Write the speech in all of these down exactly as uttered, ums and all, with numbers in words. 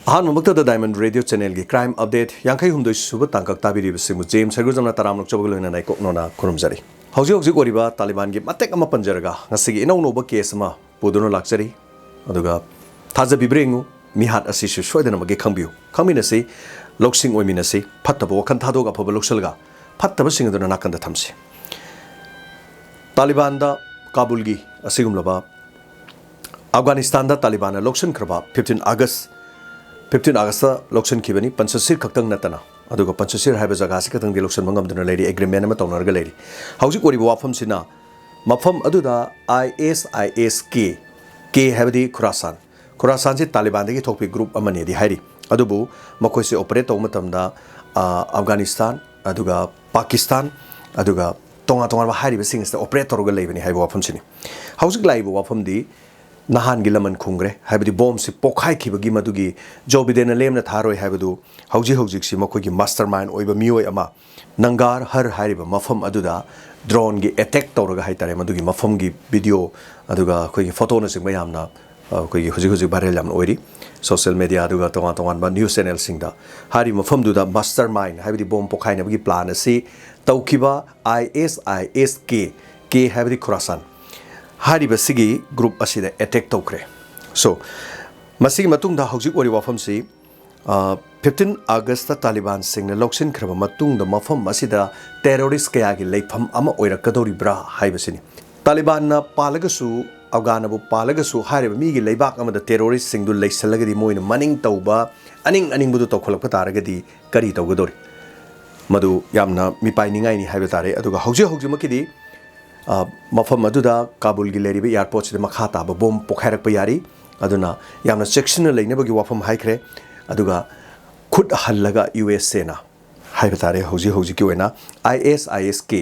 ꯑꯍꯥꯟꯕꯃꯛꯇꯗ Diamond Radio Channelꯒꯤ Crime Update ꯌꯥꯡꯈꯩ ꯍꯨꯝꯗꯣꯏ ꯁꯨꯕ ꯇꯥꯡꯀꯛ ꯇꯥꯕꯤꯔꯤꯕꯁꯤꯡꯕꯨ ꯖꯦꯝꯁ ꯁꯔꯒꯨꯖꯝꯅ ꯇꯔꯥꯝꯅ ꯑꯣꯛꯆꯕꯒ ꯂꯣꯏꯅꯅ ꯏꯀꯣꯛ ꯅꯣꯅ ꯈꯨꯔꯨꯝꯖꯔꯤ꯫ ꯍꯧꯖꯤꯛ ꯍꯧꯖꯤꯛ ꯑꯣꯏꯔꯤꯕ ꯇꯥꯂꯤꯕꯥꯟꯒꯤ ꯃꯇꯦꯛ ꯑꯃ ꯄꯟꯖꯔꯒ, ꯉꯁꯤꯒꯤ ꯏꯅꯧ ꯅꯧꯕ case ꯑꯃ ꯄꯨꯗꯨꯅ ꯂꯥꯛꯆꯔꯤ꯫ ꯑꯗꯨꯒ ꯊꯥꯖꯕꯤꯕ꯭ꯔꯥ ꯌꯦꯡꯉꯨ, ꯃꯤꯍꯥꯠ ꯑꯁꯤꯁꯨ ꯁꯣꯏꯗꯅꯃꯛꯀꯤ ꯈꯪꯕꯤꯌꯨ꯫ ꯈꯪꯃꯤꯟꯅꯁꯤ, ꯂꯧꯁꯤꯡ ꯑꯣꯏꯃꯤꯟꯅꯁꯤ, ꯐꯠꯇꯕ ꯋꯥꯈꯜ ꯊꯥꯗꯣꯛꯑꯒ ꯑꯐꯕ ꯂꯧꯁꯤꯜꯂꯒ ꯐꯠꯇꯕꯁꯤꯡ ꯑꯗꯨꯅ ꯅꯥꯀꯟꯗ ꯊꯝꯁꯤ꯫ ꯇꯥꯂꯤꯕꯥꯟꯗ ꯀꯥꯕꯨꯜꯒꯤ ꯑꯁꯤꯒꯨꯝꯂꯕ ꯑꯐꯒꯥꯅꯤꯁꯇꯥꯟꯗ ꯇꯥꯂꯤꯕꯥꯟꯅ ꯂꯧꯁꯤꯟꯈ꯭ꯔꯕ fifteen August, fifteen Augustꯇ ꯂꯧꯁꯤꯟꯈꯤꯕꯅꯤ, ꯄꯟꯆꯁꯤꯔ ꯈꯛꯇꯪ ꯅꯠꯇꯅ꯫ ꯑꯗꯨꯒ ꯄꯟꯆꯁꯤꯔ ꯍꯥꯏꯕ ꯖꯒꯥꯁꯤ ꯈꯛꯇꯪꯗꯤ ꯂꯧꯁꯤꯟꯕ ꯉꯝꯗꯨꯅ ꯂꯩꯔꯤ, agreement ꯑꯃ ꯇꯧꯅꯔꯒ ꯂꯩꯔꯤ꯫ ꯍꯧꯖꯤꯛ ꯑꯣꯏꯔꯤꯕ ꯋꯥꯐꯝꯁꯤꯅ, ꯃꯐꯝ ꯑꯗꯨꯗ ISISK, K ꯍꯥꯏꯕꯗꯤ ꯈꯨꯔꯥꯁꯥꯟ, ꯈꯨꯔꯥꯁꯥꯟꯁꯤ ꯇꯥꯂꯤꯕꯥꯟꯗꯒꯤ ꯊꯣꯛꯄꯤ group ꯑꯃꯅꯦꯗꯤ ꯍꯥꯏꯔꯤ꯫ ꯑꯗꯨꯕꯨ ꯃꯈꯣꯏꯁꯤ operate ꯇꯧꯕ ꯃꯇꯝꯗ, ꯑ, ꯑꯐꯒꯥꯅꯤꯁꯇꯥꯟ, ꯑꯗꯨꯒ ꯄꯥꯀꯤꯁꯇꯥꯟ, ꯑꯗꯨꯒ ꯇꯣꯉꯥꯟ ꯇꯣꯉꯥꯟꯕ ꯍꯥꯏꯔꯤꯕꯁꯤꯡ ꯑꯁꯤꯗ operate ꯇꯧꯔꯒ ꯂꯩꯕꯅꯤ ꯍꯥꯏꯕ ꯋꯥꯐꯝꯁꯤꯅꯤ꯫ ꯍꯧꯖꯤꯛ ꯂꯥꯛꯏꯕ ꯋꯥꯐꯝꯗꯤ ꯅꯍꯥꯟꯒꯤ ꯂꯃꯟ ꯈꯨꯝꯈ꯭ꯔꯦ, ꯍꯥꯏꯕꯗꯤ ꯕꯣꯝꯁꯤ ꯄꯣꯈꯥꯏꯈꯤꯕꯒꯤ ꯃꯗꯨꯒꯤ ꯖꯣ ꯕꯤꯗꯦꯟꯅ ꯂꯦꯝꯅ ꯊꯥꯔꯣꯏ ꯍꯥꯏꯕꯗꯨ ꯍꯧꯖꯤꯛ ꯍꯧꯖꯤꯛꯁꯤ ꯃꯈꯣꯏꯒꯤ mastermind ꯑꯣꯏꯕ ꯃꯤꯑꯣꯏ ꯑꯃ ꯅꯪꯒꯥꯔ ꯍꯔ ꯍꯥꯏꯔꯤꯕ ꯃꯐꯝ ꯑꯗꯨꯗ droneꯒꯤ attack ꯇꯧꯔꯒ ꯍꯥꯏꯇꯥꯔꯦ, ꯃꯗꯨꯒꯤ ꯃꯐꯝꯒꯤ video ꯑꯗꯨꯒ ꯑꯩꯈꯣꯏꯒꯤ photoꯅꯆꯤꯡꯕ ꯌꯥꯝꯅ, ꯑ, ꯑꯩꯈꯣꯏꯒꯤ ꯍꯧꯖꯤꯛ ꯍꯧꯖꯤꯛ viral ꯌꯥꯝꯅ ꯑꯣꯏꯔꯤ social media ꯑꯗꯨꯒ ꯇꯣꯉꯥꯟ ꯇꯣꯉꯥꯟꯕ news channelꯁꯤꯡꯗ꯫ ꯍꯥꯏꯔꯤꯕ ꯃꯐꯝꯗꯨꯗ mastermind ꯍꯥꯏꯕꯗꯤ ꯕꯣꯝ ꯄꯣꯈꯥꯏꯅꯕꯒꯤ plan ꯑꯁꯤ ꯇꯧꯈꯤꯕ ISISK, K ꯍꯥꯏꯕꯗꯤ ꯈꯨꯔꯥꯁꯥꯟ ꯍꯥꯏꯔꯤꯕꯁꯤꯒꯤ group ꯑꯁꯤꯗ attack ꯇꯧꯈ꯭ꯔꯦ꯫ So, ꯃꯁꯤꯒꯤ ꯃꯇꯨꯡꯗ ꯍꯧꯖꯤꯛ ꯑꯣꯏꯔꯤꯕ ꯋꯥꯐꯝꯁꯤ, ꯑ, fifteen Augustꯇ ꯇꯥꯂꯤꯕꯥꯟꯁꯤꯡꯅ ꯂꯧꯁꯤꯟꯈ꯭ꯔꯕ ꯃꯇꯨꯡꯗ ꯃꯐꯝ ꯑꯁꯤꯗ terrorist ꯀꯌꯥꯒꯤ ꯂꯩꯐꯝ ꯑꯃ ꯑꯣꯏꯔꯛꯀꯗꯧꯔꯤꯕ꯭ꯔꯥ ꯍꯥꯏꯕꯁꯤꯅꯤ꯫ ꯇꯥꯂꯤꯕꯥꯟꯅ ꯄꯥꯜꯂꯒꯁꯨ, ꯑꯐꯒꯥꯟꯅꯕꯨ ꯄꯥꯜꯂꯒꯁꯨ, ꯍꯥꯏꯔꯤꯕ ꯃꯤꯒꯤ ꯂꯩꯕꯥꯛ ꯑꯃꯗ terroristꯁꯤꯡꯗꯨ ꯂꯩꯁꯜꯂꯒꯗꯤ ꯃꯣꯏꯅ ꯃꯅꯤꯡ ꯇꯧꯕ, ꯑꯅꯤꯡ ꯑꯅꯤꯡꯕꯗꯨ ꯇꯧꯈꯠꯂꯛꯄ ꯇꯥꯔꯒꯗꯤ ꯀꯔꯤ ꯇꯧꯒꯗꯧꯔꯤ? ꯃꯗꯨ ꯌꯥꯝꯅ ꯃꯤꯄꯥꯏꯅꯤꯡꯉꯥꯏꯅꯤ ꯍꯥꯏꯕ ꯇꯥꯔꯦ꯫ ꯑꯗꯨꯒ ꯍꯧꯖꯤꯛ ꯍꯧꯖꯤꯛꯃꯛꯀꯤꯗꯤ, ꯑ, ꯃꯐꯝ ꯑꯗꯨꯗ ꯀꯥꯕꯨꯜꯒꯤ ꯂꯩꯔꯤꯕ airportꯁꯤꯗ ꯃꯈꯥ ꯇꯥꯕ ꯕꯣꯝ ꯄꯣꯈꯥꯏꯔꯛꯄ ꯌꯥꯔꯤ꯫ ꯑꯗꯨꯅ ꯌꯥꯝꯅ ꯆꯦꯛꯁꯤꯟꯅ ꯂꯩꯅꯕꯒꯤ ꯋꯥꯐꯝ ꯍꯥꯏꯈ꯭ꯔꯦ꯫ ꯑꯗꯨꯒ ꯈꯨꯠ ꯍꯜꯂꯒ USAꯅ ꯍꯥꯏꯕ ꯇꯥꯔꯦ, ꯍꯧꯖꯤꯛ ꯍꯧꯖꯤꯛꯀꯤ ꯑꯣꯏꯅ ISISK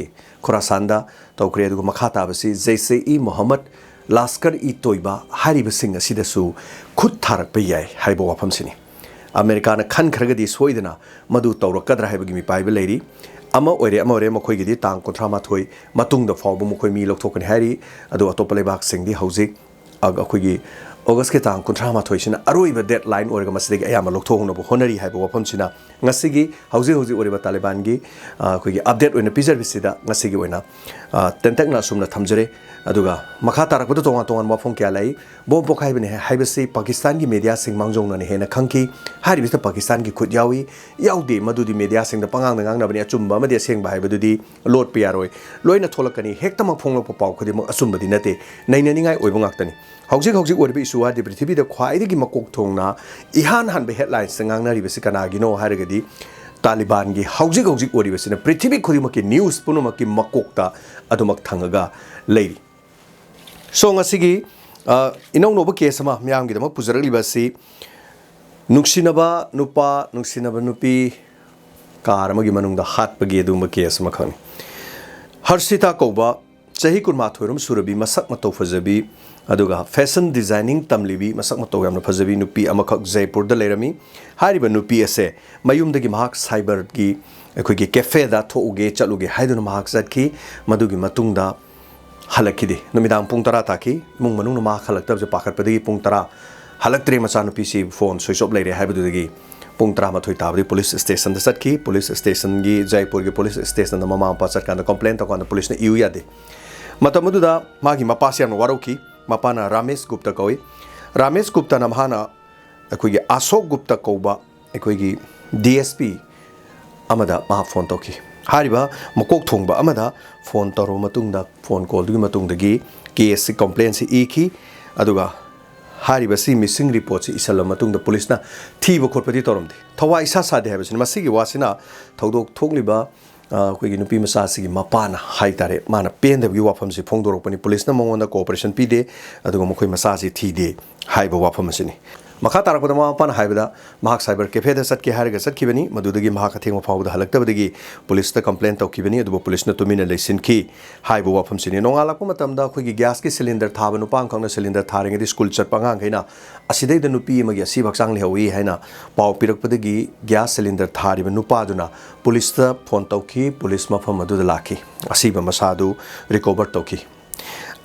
ꯈꯨꯔꯥꯁꯥꯟꯗ ꯇꯧꯈ꯭ꯔꯦ꯫ ꯑꯗꯨꯒ ꯃꯈꯥ ꯇꯥꯕꯁꯤ Jaish-e-Mohammed, Lashkar-e-Toiba ꯍꯥꯏꯔꯤꯕꯁꯤꯡ ꯑꯁꯤꯗꯁꯨ ꯈꯨꯠ ꯊꯥꯔꯛꯄ ꯌꯥꯏ ꯍꯥꯏꯕ ꯋꯥꯐꯝꯁꯤꯅꯤ꯫ ꯑꯃꯦꯔꯤꯀꯥꯅ ꯈꯟꯈ꯭ꯔꯒꯗꯤ ꯁꯣꯏꯗꯅ ꯃꯗꯨ ꯇꯧꯔꯛꯀꯗ꯭ꯔꯥ ꯍꯥꯏꯕꯒꯤ ꯃꯤꯄꯥꯏꯕ ꯂꯩꯔꯤ꯫ ꯑꯃ ꯑꯣꯏꯔꯦ, ꯑꯃ ꯑꯣꯏꯔꯦ, ꯃꯈꯣꯏꯒꯤꯗꯤ ꯇꯥꯡ ꯀꯨꯟꯊ꯭ꯔꯥ ꯃꯥꯊꯣꯏ ꯃꯇꯨꯡꯗ ꯐꯥꯎꯕ ꯃꯈꯣꯏ ꯃꯤ ꯂꯧꯊꯣꯛꯀꯅꯤ ꯍꯥꯏꯔꯤ꯫ ꯑꯗꯨ ꯑꯇꯣꯞꯄ ꯂꯩꯕꯥꯛꯁꯤꯡꯗꯤ ꯍꯧꯖꯤꯛ ꯑ-, ꯑꯩꯈꯣꯏꯒꯤ ꯑꯣꯒꯁꯀꯤ ꯇꯥꯡ ꯀꯨꯟꯊ꯭ꯔꯥ ꯃꯥꯊꯣꯏꯁꯤꯅ ꯑꯔꯣꯏꯕ ꯗꯦꯠ ꯂꯥꯏꯟ ꯑꯣꯏꯔꯒ ꯃꯁꯤꯗꯒꯤ ꯑꯌꯥꯝꯕ ꯂꯧꯊꯣꯛꯍꯧꯅꯕ ꯍꯣꯠꯅꯔꯤ ꯍꯥꯏꯕ ꯋꯥꯐꯝꯁꯤꯅ ꯉꯁꯤꯒꯤ ꯍꯧꯖꯤꯛ ꯍꯧꯖꯤꯛ ꯑꯣꯏꯔꯤꯕ ꯇꯥꯂꯤꯕꯥꯟꯒꯤ, ꯑ, ꯑꯩꯈꯣꯏꯒꯤ ꯑꯞꯗꯦꯠ ꯑꯣꯏꯅ ꯄꯤꯖꯔꯤꯕꯁꯤꯗ ꯉꯁꯤꯒꯤ ꯑꯣꯏꯅ, ꯑ, ꯇꯦꯟꯇꯛꯅ ꯑꯁꯨꯝꯅ ꯊꯝꯖꯔꯦ꯫ ꯑꯗꯨꯒ ꯃꯈꯥ ꯇꯥꯔꯛꯄꯗ ꯇꯣꯉꯥꯟ ꯇꯣꯉꯥꯟꯕ ꯋꯥꯐꯝ ꯀꯌꯥ ꯂꯩ꯫ ꯕꯣꯝ ꯄꯣꯈꯥꯏꯕꯅꯤ ꯍꯥꯏꯕꯁꯤ ꯄꯥꯀꯤꯁꯇꯥꯟꯒꯤ ꯃꯦꯗꯤꯌꯥꯁꯤꯡ ꯃꯥꯡꯖꯧꯅꯅ ꯍꯦꯟꯅ ꯈꯪꯈꯤ꯫ ꯍꯥꯏꯔꯤꯕꯁꯤꯗ ꯄꯥꯀꯤꯁꯇꯥꯟꯒꯤ ꯈꯨꯠ ꯌꯥꯎꯏ, ꯌꯥꯎꯗꯦ, ꯃꯗꯨꯗꯤ ꯃꯦꯗꯤꯌꯥꯁꯤꯡꯗ ꯄꯉꯥꯡꯗ ꯉꯥꯡꯅꯕꯅꯤ꯫ ꯑꯆꯨꯝꯕ ꯑꯃꯗꯤ ꯑꯁꯦꯡꯕ ꯍꯥꯏꯕꯗꯨꯗꯤ ꯂꯣꯠꯄ ꯌꯥꯔꯣꯏ꯫ ꯂꯣꯏꯅ ꯊꯣꯛꯂꯛꯀꯅꯤ꯫ ꯍꯦꯛꯇꯃꯛ ꯐꯣꯡꯂꯛꯄ ꯄꯥꯎ ꯈꯨꯗꯤꯡꯃꯛ ꯑꯆꯨꯝꯕꯗꯤ ꯅꯠꯇꯦ, ꯅꯩꯅꯅꯤꯡꯉꯥꯏ ꯑꯣꯏꯕ ꯉꯥꯛꯇꯅꯤ꯫ ꯍꯧꯖꯤꯛ ꯍꯧꯖꯤꯛ ꯑꯣꯏꯔꯤꯕ ꯏꯁꯨ ꯍꯥꯏꯔꯗꯤ ꯄ꯭ꯔꯤꯊꯤꯕꯤꯗ ꯈ꯭ꯋꯥꯏꯗꯒꯤ ꯃꯀꯣꯛ ꯊꯣꯡꯅ ꯏꯍꯥꯟ ꯍꯥꯟꯕ ꯍꯦꯗꯂꯥꯏꯟꯁꯇ ꯉꯥꯡꯅꯔꯤꯕꯁꯤ ꯀꯅꯥꯒꯤꯅꯣ ꯍꯥꯏꯔꯒꯗꯤ ꯇꯥꯂꯤꯕꯥꯟꯒꯤ ꯍꯧꯖꯤꯛ ꯍꯧꯖꯤꯛ ꯑꯣꯏꯔꯤꯕꯁꯤꯅ ꯄ꯭ꯔꯤꯊꯤꯕꯤ ꯈꯨꯗꯤꯡꯃꯛꯀꯤ ꯅ꯭ꯌꯨꯁ ꯄꯨꯝꯅꯃꯛꯀꯤ ꯃꯀꯣꯛꯇ ꯑꯗꯨꯃꯛ ꯊꯪꯉꯒ ꯂꯩꯔꯤ꯫ ꯁꯣ, ꯉꯁꯤꯒꯤ, ꯑ, ꯏꯅꯧꯅꯧꯕ ꯀꯦꯁ ꯑꯃ ꯃꯤꯌꯥꯝꯒꯤꯗꯃꯛ ꯄꯨꯖꯔꯛꯂꯤꯕ ꯑꯁꯤ ꯅꯨꯡꯁꯤꯅꯕ ꯅꯨꯄꯥ, ꯅꯨꯡꯁꯤꯅꯕ ꯅꯨꯄꯤ ꯀꯥꯔ ꯑꯃꯒꯤ ꯃꯅꯨꯡꯗ ꯍꯥꯠꯄꯒꯤ ꯑꯗꯨꯒꯨꯝꯕ ꯀꯦꯁ ꯑꯃꯈꯛꯅꯤ꯫ ꯍꯔꯁꯤꯇꯥ ꯀꯧꯕ ꯆꯍꯤ ꯀꯨꯟꯃꯥꯊꯣꯏꯔꯣꯝ ꯁꯨꯔꯕꯤ, ꯃꯁꯛ ꯃꯇꯧ ꯐꯖꯕꯤ, ꯑꯗꯨꯒ ꯐꯦꯁꯟ ꯗꯤꯖꯥꯏꯅꯤꯡ ꯇꯝꯂꯤꯕꯤ, ꯃꯁꯛ ꯃꯇꯧ ꯌꯥꯝꯅ ꯐꯖꯕꯤ ꯅꯨꯄꯤ ꯑꯃꯈꯛ ꯖꯩꯄꯨꯔꯗ ꯂꯩꯔꯝꯃꯤ꯫ ꯍꯥꯏꯔꯤꯕ ꯅꯨꯄꯤ ꯑꯁꯦ ꯃꯌꯨꯝꯗꯒꯤ ꯃꯍꯥꯛ ꯁꯥꯏꯕꯔꯒꯤ ꯑꯩꯈꯣꯏꯒꯤ ꯀꯦꯐꯦꯗ ꯊꯣꯛꯎꯒꯦ, ꯆꯠꯂꯨꯒꯦ ꯍꯥꯏꯗꯨꯅ ꯃꯍꯥꯛ ꯆꯠꯈꯤ꯫ ꯃꯗꯨꯒꯤ ꯃꯇꯨꯡꯗ ꯍꯜꯂꯛꯈꯤꯗꯦ꯫ ꯅꯨꯃꯤꯗꯥꯡ ꯄꯨꯡ ꯇꯔꯥ ꯇꯥꯈꯤ꯫ ꯏꯃꯨꯡ ꯃꯅꯨꯡꯅ ꯃꯍꯥꯛ ꯍꯜꯂꯛꯇꯕꯁꯦ ꯄꯥꯈꯠꯄꯗꯒꯤ ꯄꯨꯡ ꯇꯔꯥ ꯍꯜꯂꯛꯇ꯭ꯔꯦ, ꯃꯆꯥꯅꯨꯄꯤꯁꯤ ꯐꯣꯟ ꯁ꯭ꯋꯤꯆ ꯑꯣꯐ ꯂꯩꯔꯦ ꯍꯥꯏꯕꯗꯨꯗꯒꯤ ꯄꯨꯡ ꯇꯔꯥꯃꯥꯊꯣꯏ ꯇꯥꯕꯗꯒꯤ ꯄꯨꯂꯤꯁ ꯁ꯭ꯇꯦꯁꯟꯗ ꯆꯠꯈꯤ꯫ ꯄꯨꯂꯤꯁ ꯁ꯭ꯇꯦꯁꯟꯒꯤ, ꯖꯥꯏꯄꯨꯔꯒꯤ ꯄꯨꯂꯤꯁ ꯁ꯭ꯇꯦꯁꯟꯗ ꯃꯃꯥ ꯃꯄꯥ ꯆꯠꯀꯥꯟꯗ ꯀꯝꯄ꯭ꯂꯦꯟ ꯇꯧꯀꯥꯟꯗ ꯄꯨꯂꯤꯁꯅ ꯏꯌꯨ ꯌꯥꯗꯦ꯫ ꯃꯇꯝ ꯑꯗꯨꯗ ꯃꯥꯒꯤ ꯃꯄꯥꯁꯤ ꯌꯥꯝꯅ ꯋꯥꯔꯧꯈꯤ꯫ ꯃꯄꯥꯅ ꯔꯥꯃꯦꯁ ꯒꯨꯞꯇ ꯀꯧꯏ꯫ ꯔꯥꯃꯦꯁ ꯒꯨꯞꯇꯅ ꯃꯍꯥꯛꯅ ꯑꯩꯈꯣꯏꯒꯤ ꯑꯁꯣꯛ ꯒꯨꯞꯇ ꯀꯧꯕ ꯑꯩꯈꯣꯏꯒꯤ ꯗꯤ ꯑꯦꯁ ꯄꯤ ꯑꯃꯗ ꯃꯍꯥꯛ ꯐꯣꯟ ꯇꯧꯈꯤ꯫ ꯍꯥꯏꯔꯤꯕ ꯃꯀꯣꯛ ꯊꯣꯡꯕ ꯑꯃꯗ ꯐꯣꯟ ꯇꯧꯔꯕ ꯃꯇꯨꯡꯗ, ꯐꯣꯟ ꯀꯣꯜꯗꯨꯒꯤ ꯃꯇꯨꯡꯗꯒꯤ ꯀꯦꯁꯁꯤ, ꯀꯝꯄ꯭ꯂꯦꯟꯁꯤ ꯏꯈꯤ꯫ ꯑꯗꯨꯒ ꯍꯥꯏꯔꯤꯕꯁꯤ ꯃꯤꯁꯤꯡ ꯔꯤꯄꯣꯔꯠꯁꯤ ꯏꯁꯤꯜꯂꯕ ꯃꯇꯨꯡꯗ ꯄꯨꯂꯤꯁꯅ ꯊꯤꯕ ꯈꯣꯠꯄꯗꯤ ꯇꯧꯔꯝꯗꯦ꯫ ꯊꯋꯥꯏ ꯏꯁꯥ ꯁꯥꯗꯦ ꯍꯥꯏꯕꯁꯤꯅꯤ꯫ ꯃꯁꯤꯒꯤ ꯋꯥꯁꯤꯅ ꯊꯧꯗꯣꯛ ꯊꯣꯛꯂꯤꯕ, ꯑ, ꯑꯩꯈꯣꯏꯒꯤ ꯅꯨꯄꯤ ꯃꯆꯥꯁꯤꯒꯤ ꯃꯄꯥꯅ ꯍꯥꯏ ꯇꯥꯔꯦ, ꯃꯥꯅ ꯄꯦꯟꯗꯕꯒꯤ ꯋꯥꯐꯝꯁꯤ ꯐꯣꯡꯗꯣꯔꯛꯄꯅꯤ꯫ ꯄꯨꯂꯤꯁꯅ ꯃꯉꯣꯟꯗ ꯀꯣꯑꯣꯄꯔꯦꯁꯟ ꯄꯤꯗꯦ, ꯑꯗꯨꯒ ꯃꯈꯣꯏ ꯃꯆꯥꯁꯤ ꯊꯤꯗꯦ ꯍꯥꯏꯕ ꯋꯥꯐꯝ ꯑꯁꯤꯅꯤ꯫ ꯃꯈꯥ ꯇꯥꯔꯛꯄꯗ ꯃꯃꯥ ꯃꯄꯥꯅ ꯍꯥꯏꯕꯗ, ꯃꯍꯥꯛ ꯁꯥꯏꯕꯔ ꯀꯦꯐꯦꯗ ꯆꯠꯀꯦ ꯍꯥꯏꯔꯒ ꯆꯠꯈꯤꯕꯅꯤ꯫ ꯃꯗꯨꯗꯒꯤ ꯃꯍꯥꯛ ꯑꯊꯦꯡꯕ ꯐꯥꯎꯕꯗ ꯍꯜꯂꯛꯇꯕꯗꯒꯤ ꯄꯨꯂꯤꯁꯇ ꯀꯝꯄ꯭ꯂꯦꯟ ꯇꯧꯈꯤꯕꯅꯤ, ꯑꯗꯨꯕꯨ ꯄꯨꯂꯤꯁꯅ ꯇꯨꯃꯤꯟꯅ ꯂꯩꯁꯤꯟꯈꯤ ꯍꯥꯏꯕ ꯋꯥꯐꯝꯁꯤꯅꯤ꯫ ꯅꯣꯡꯉꯥꯜꯂꯛꯄ ꯃꯇꯝꯗ ꯑꯩꯈꯣꯏꯒꯤ ꯒ꯭ꯌꯥꯁꯀꯤ ꯁꯤꯂꯤꯟꯗꯔ ꯊꯥꯕ ꯅꯨꯄꯥ ꯑꯃꯈꯛꯅ ꯁꯤꯂꯤꯟꯗꯔ ꯊꯥꯔꯤꯉꯩꯗ ꯁ꯭ꯀꯨꯜ ꯆꯠꯄ ꯑꯉꯥꯡꯈꯩꯅ ꯑꯁꯤꯗꯩꯗ ꯅꯨꯄꯤ ꯑꯃꯒꯤ ꯑꯁꯤꯕ ꯍꯛꯆꯥꯡ ꯂꯩꯍꯧꯏ ꯍꯥꯏꯅ ꯄꯥꯎ ꯄꯤꯔꯛꯄꯗꯒꯤ ꯒ꯭ꯌꯥꯁ ꯁꯤꯂꯤꯟꯗꯔ ꯊꯥꯔꯤꯕ ꯅꯨꯄꯥꯗꯨꯅ ꯄꯨꯂꯤꯁꯇ ꯐꯣꯟ ꯇꯧꯈꯤ꯫ ꯄꯨꯂꯤꯁ ꯃꯐꯝ ꯑꯗꯨꯗ ꯂꯥꯛꯈꯤ꯫ ꯑꯁꯤꯕ ꯃꯁꯥꯗꯨ ꯔꯤꯀꯣꯚꯔ ꯇꯧꯈꯤ꯫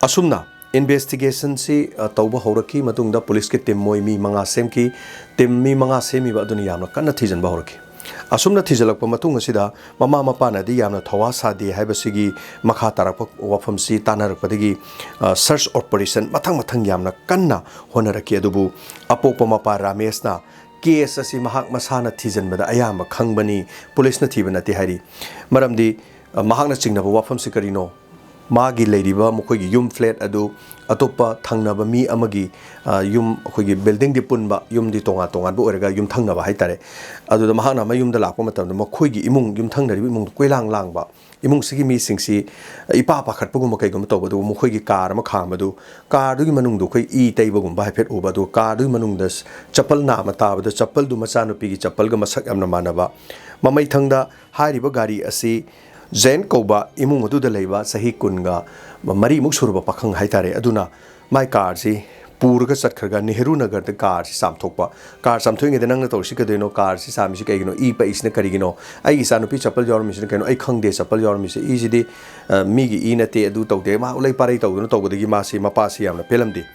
ꯑꯁꯨꯝꯅ ꯏꯟꯚꯦꯁꯇꯤꯒꯦꯁꯟꯁꯤ, ꯑ, ꯇꯧꯕ ꯍꯧꯔꯛꯈꯤ꯫ ꯃꯇꯨꯡꯗ ꯄꯨꯂꯤꯁꯀꯤ ꯇꯤꯝ ꯃꯣꯏ ꯃꯤ ꯃꯉꯥ ꯁꯦꯝꯈꯤ꯫ ꯇꯤꯝ ꯃꯤ ꯃꯉꯥ ꯁꯦꯝꯃꯤꯕ ꯑꯗꯨꯅ ꯌꯥꯝꯅ ꯀꯟꯅ ꯊꯤꯖꯤꯟꯕ ꯍꯧꯔꯛꯈꯤ꯫ ꯑꯁꯨꯝꯅ ꯊꯤꯖꯤꯜꯂꯛꯄ ꯃꯇꯨꯡ ꯑꯁꯤꯗ ꯃꯃꯥ ꯃꯄꯥꯅꯗꯤ ꯌꯥꯝꯅ ꯊꯧꯋꯥ ꯁꯥꯗꯦ ꯍꯥꯏꯕꯁꯤꯒꯤ ꯃꯈꯥ ꯇꯥꯔꯛꯄ ꯋꯥꯐꯝꯁꯤ ꯇꯥꯟꯅꯔꯛꯄꯗꯒꯤ, ꯑ, ꯁꯔꯆ ꯑꯣꯄꯔꯦꯁꯟ ꯃꯊꯪ ꯃꯊꯪ ꯌꯥꯝꯅ ꯀꯟꯅ ꯍꯣꯠꯅꯔꯛꯈꯤ꯫ ꯑꯗꯨꯕꯨ ꯑꯄꯣꯛꯄ ꯃꯄꯥ ꯔꯥꯃꯦꯁꯅ ꯀꯦꯁ ꯑꯁꯤ ꯃꯍꯥꯛ ꯃꯁꯥꯅ ꯊꯤꯖꯤꯟꯕꯗ ꯑꯌꯥꯝꯕ ꯈꯪꯕꯅꯤ, ꯄꯨꯂꯤꯁꯅ ꯊꯤꯕ ꯅꯠꯇꯦ ꯍꯥꯏꯔꯤ꯫ ꯃꯔꯝꯗꯤ, ꯑ, ꯃꯍꯥꯛꯅ ꯆꯤꯡꯅꯕ ꯋꯥꯐꯝꯁꯤ ꯀꯔꯤꯅꯣ? ꯃꯥꯒꯤ ꯂꯩꯔꯤꯕ ꯃꯈꯣꯏꯒꯤ ꯌꯨꯝ, ꯐ꯭ꯂꯦꯠ ꯑꯗꯨ ꯑꯇꯣꯞꯄ ꯊꯪꯅꯕ ꯃꯤ ꯑꯃꯒꯤ, ꯑ, ꯌꯨꯝ, ꯑꯩꯈꯣꯏꯒꯤ ꯕꯤꯜꯗꯤꯡꯗꯤ ꯄꯨꯟꯕ, ꯌꯨꯝꯗꯤ ꯇꯣꯉꯥꯟ ꯇꯣꯉꯥꯟꯕ ꯑꯣꯏꯔꯒ ꯌꯨꯝꯊꯪꯅꯕ ꯍꯥꯏꯇꯥꯔꯦ꯫ ꯑꯗꯨꯗ ꯃꯍꯥꯛꯅ ꯃꯌꯨꯝꯗ ꯂꯥꯛꯄ ꯃꯇꯝꯗ ꯃꯈꯣꯏꯒꯤ ꯏꯃꯨꯡ, ꯌꯨꯝꯊꯪꯅꯔꯤꯕ ꯏꯃꯨꯡꯗꯨ ꯀꯣꯏꯂꯥꯡ ꯂꯥꯡꯕ, ꯏꯃꯨꯡꯁꯤꯒꯤ ꯃꯤꯁꯤꯡꯁꯤ ꯏꯄꯥ ꯄꯥꯈꯠꯄꯒꯨꯝꯕ ꯀꯩꯒꯨꯝꯕ ꯇꯧꯕ, ꯑꯗꯨꯒ ꯃꯈꯣꯏꯒꯤ ꯀꯥꯔ ꯑꯃ ꯈꯥꯝꯕꯗꯨ, ꯀꯥꯔꯗꯨꯒꯤ ꯃꯅꯨꯡꯗ ꯑꯩꯈꯣꯏ ꯏ ꯇꯩꯕꯒꯨꯝꯕ ꯍꯥꯏꯐꯦꯠ ꯎꯕ, ꯑꯗꯨꯒ ꯀꯥꯔꯗꯨꯒꯤ ꯃꯅꯨꯡꯗ ꯆꯄꯜ ꯅꯥꯝꯃ ꯇꯥꯕꯗ, ꯆꯄꯜꯗꯨ ꯃꯆꯥꯅꯨꯄꯤꯒꯤ ꯆꯄꯜꯒ ꯃꯁꯛ ꯌꯥꯝꯅ ꯃꯥꯟꯅꯕ꯫ ꯃꯃꯩꯊꯪꯗ ꯍꯥꯏꯔꯤꯕ ꯒꯥꯔꯤ ꯑꯁꯤ ꯖꯦꯟ ꯀꯧꯕ ꯏꯃꯨꯡ ꯑꯗꯨꯗ ꯂꯩꯕ ꯆꯍꯤ ꯀꯨꯟꯒ ꯃꯔꯤꯃꯨꯛ ꯁꯨꯔꯕ ꯄꯥꯈꯪ ꯍꯥꯏꯇꯥꯔꯦ, ꯑꯗꯨꯅ ꯃꯥꯏ ꯀꯥꯔꯁꯤ ꯄꯨꯔꯒ ꯆꯠꯈ꯭ꯔꯒ ꯅꯦꯍꯔꯨ ꯅꯒꯔꯗ ꯀꯥꯔꯁꯤ ꯆꯥꯝꯊꯣꯛꯄ꯫ ꯀꯥꯔ ꯆꯥꯝꯊꯣꯛꯏꯉꯩꯗ "ꯅꯪꯅ ꯇꯧꯔꯤꯁꯤ ꯀꯩꯗꯧꯅꯣ? ꯀꯥꯔꯁꯤ ꯆꯥꯝꯃꯤꯁꯤ ꯀꯩꯒꯤꯅꯣ? ꯏ ꯄꯛꯏꯁꯤꯅ ꯀꯔꯤꯒꯤꯅꯣ? ꯑꯩꯒꯤ ꯏꯆꯥꯅꯨꯄꯤ ꯆꯄꯜ ꯌꯥꯎꯔꯝꯃꯤꯁꯤꯅ ꯀꯩꯅꯣ? ꯑꯩ ꯈꯪꯗꯦ ꯆꯄꯜ ꯌꯥꯎꯔꯝꯃꯤꯁꯦ, ꯏꯁꯤꯗꯤ, ꯑ, ꯃꯤꯒꯤ ꯏ ꯅꯠꯇꯦ, ꯑꯗꯨ ꯇꯧꯗꯦ", ꯃꯥ ꯎꯂꯩ ꯄꯥꯔꯩ ꯇꯧꯗꯨꯅ ꯇꯧꯕꯗꯒꯤ ꯃꯥꯁꯤ ꯃꯄꯥꯁꯤ ꯌꯥꯝꯅ ꯄꯦꯜꯂꯝꯗꯦ꯫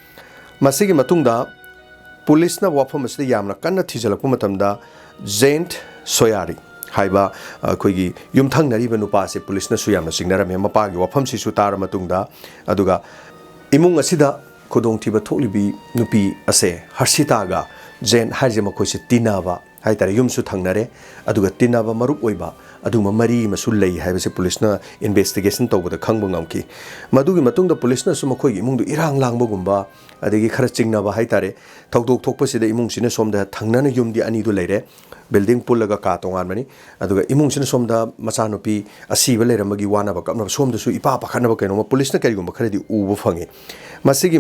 ꯃꯁꯤꯒꯤ ꯃꯇꯨꯡꯗ ꯄꯨꯂꯤꯁꯅ ꯋꯥꯐꯝ ꯑꯁꯤꯗ ꯌꯥꯝꯅ ꯀꯟꯅ ꯊꯤꯖꯤꯜꯂꯛꯄ ꯃꯇꯝꯗ, ꯖꯦꯟꯠ ꯁꯣꯌꯥꯔꯤ ꯍꯥꯏꯕ ꯑꯩꯈꯣꯏꯒꯤ ꯌꯨꯝꯊꯪꯅꯔꯤꯕ ꯅꯨꯄꯥꯁꯦ ꯄꯨꯂꯤꯁꯅꯁꯨ ꯌꯥꯝꯅ ꯆꯤꯡꯅꯔꯝꯃꯤ꯫ ꯃꯄꯥꯒꯤ ꯋꯥꯐꯝꯁꯤꯁꯨ ꯇꯥꯔ ꯃꯇꯨꯡꯗ, ꯑꯗꯨꯒ ꯏꯃꯨꯡ ꯑꯁꯤꯗ ꯈꯨꯗꯣꯡꯊꯤꯕ ꯊꯣꯛꯂꯤꯕꯤ ꯅꯨꯄꯤ ꯑꯁꯦ ꯍꯔꯁꯤꯇꯥꯒ ꯖꯦꯟ ꯍꯥꯏꯔꯤꯁꯦ ꯃꯈꯣꯏꯁꯦ ꯇꯤꯟꯅꯕ ꯍꯥꯏꯇꯥꯔꯦ, ꯌꯨꯝꯁꯨ ꯊꯪꯅꯔꯦ, ꯑꯗꯨꯒ ꯇꯤꯟꯅꯕ ꯃꯔꯨꯞ ꯑꯣꯏꯕ ꯑꯗꯨꯒꯨꯝꯕ ꯃꯔꯤ ꯑꯃꯁꯨ ꯂꯩ ꯍꯥꯏꯕꯁꯦ ꯄꯨꯂꯤꯁꯅ ꯏꯟꯚꯦꯁꯇꯤꯒꯦꯁꯟ ꯇꯧꯕꯗ ꯈꯪꯕ ꯉꯝꯈꯤ꯫ ꯃꯗꯨꯒꯤ ꯃꯇꯨꯡꯗ ꯄꯨꯂꯤꯁꯅꯁꯨ ꯃꯈꯣꯏꯒꯤ ꯏꯃꯨꯡꯗꯨ ꯏꯔꯥꯡ ꯂꯥꯡꯕꯒꯨꯝꯕ, ꯑꯗꯒꯤ ꯈꯔ ꯆꯤꯡꯅꯕ ꯍꯥꯏꯇꯥꯔꯦ, ꯊꯧꯗꯣꯛ ꯊꯣꯛꯄꯁꯤꯗ ꯏꯃꯨꯡꯁꯤꯅ ꯁꯣꯝꯗ ꯊꯪꯅꯅ ꯌꯨꯝꯗꯤ ꯑꯅꯤꯗꯨ ꯂꯩꯔꯦ, ꯕꯤꯜꯗꯤꯡ ꯄꯨꯜꯂꯒ ꯀꯥ ꯇꯣꯉꯥꯟꯕꯅꯤ, ꯑꯗꯨꯒ ꯏꯃꯨꯡꯁꯤꯅ ꯁꯣꯝꯗ ꯃꯆꯥꯅꯨꯄꯤ ꯑꯁꯤꯕ ꯂꯩꯔꯝꯕꯒꯤ ꯋꯥꯅꯕ ꯀꯞꯅꯕ, ꯁꯣꯝꯗꯁꯨ ꯏꯄꯥ ꯄꯥꯈꯠꯅꯕ ꯀꯩꯅꯣꯝꯃ ꯄꯨꯂꯤꯁꯅ ꯀꯔꯤꯒꯨꯝꯕ ꯈꯔꯗꯤ ꯎꯕ ꯐꯪꯉꯤ꯫ ꯃꯁꯤꯒꯤ,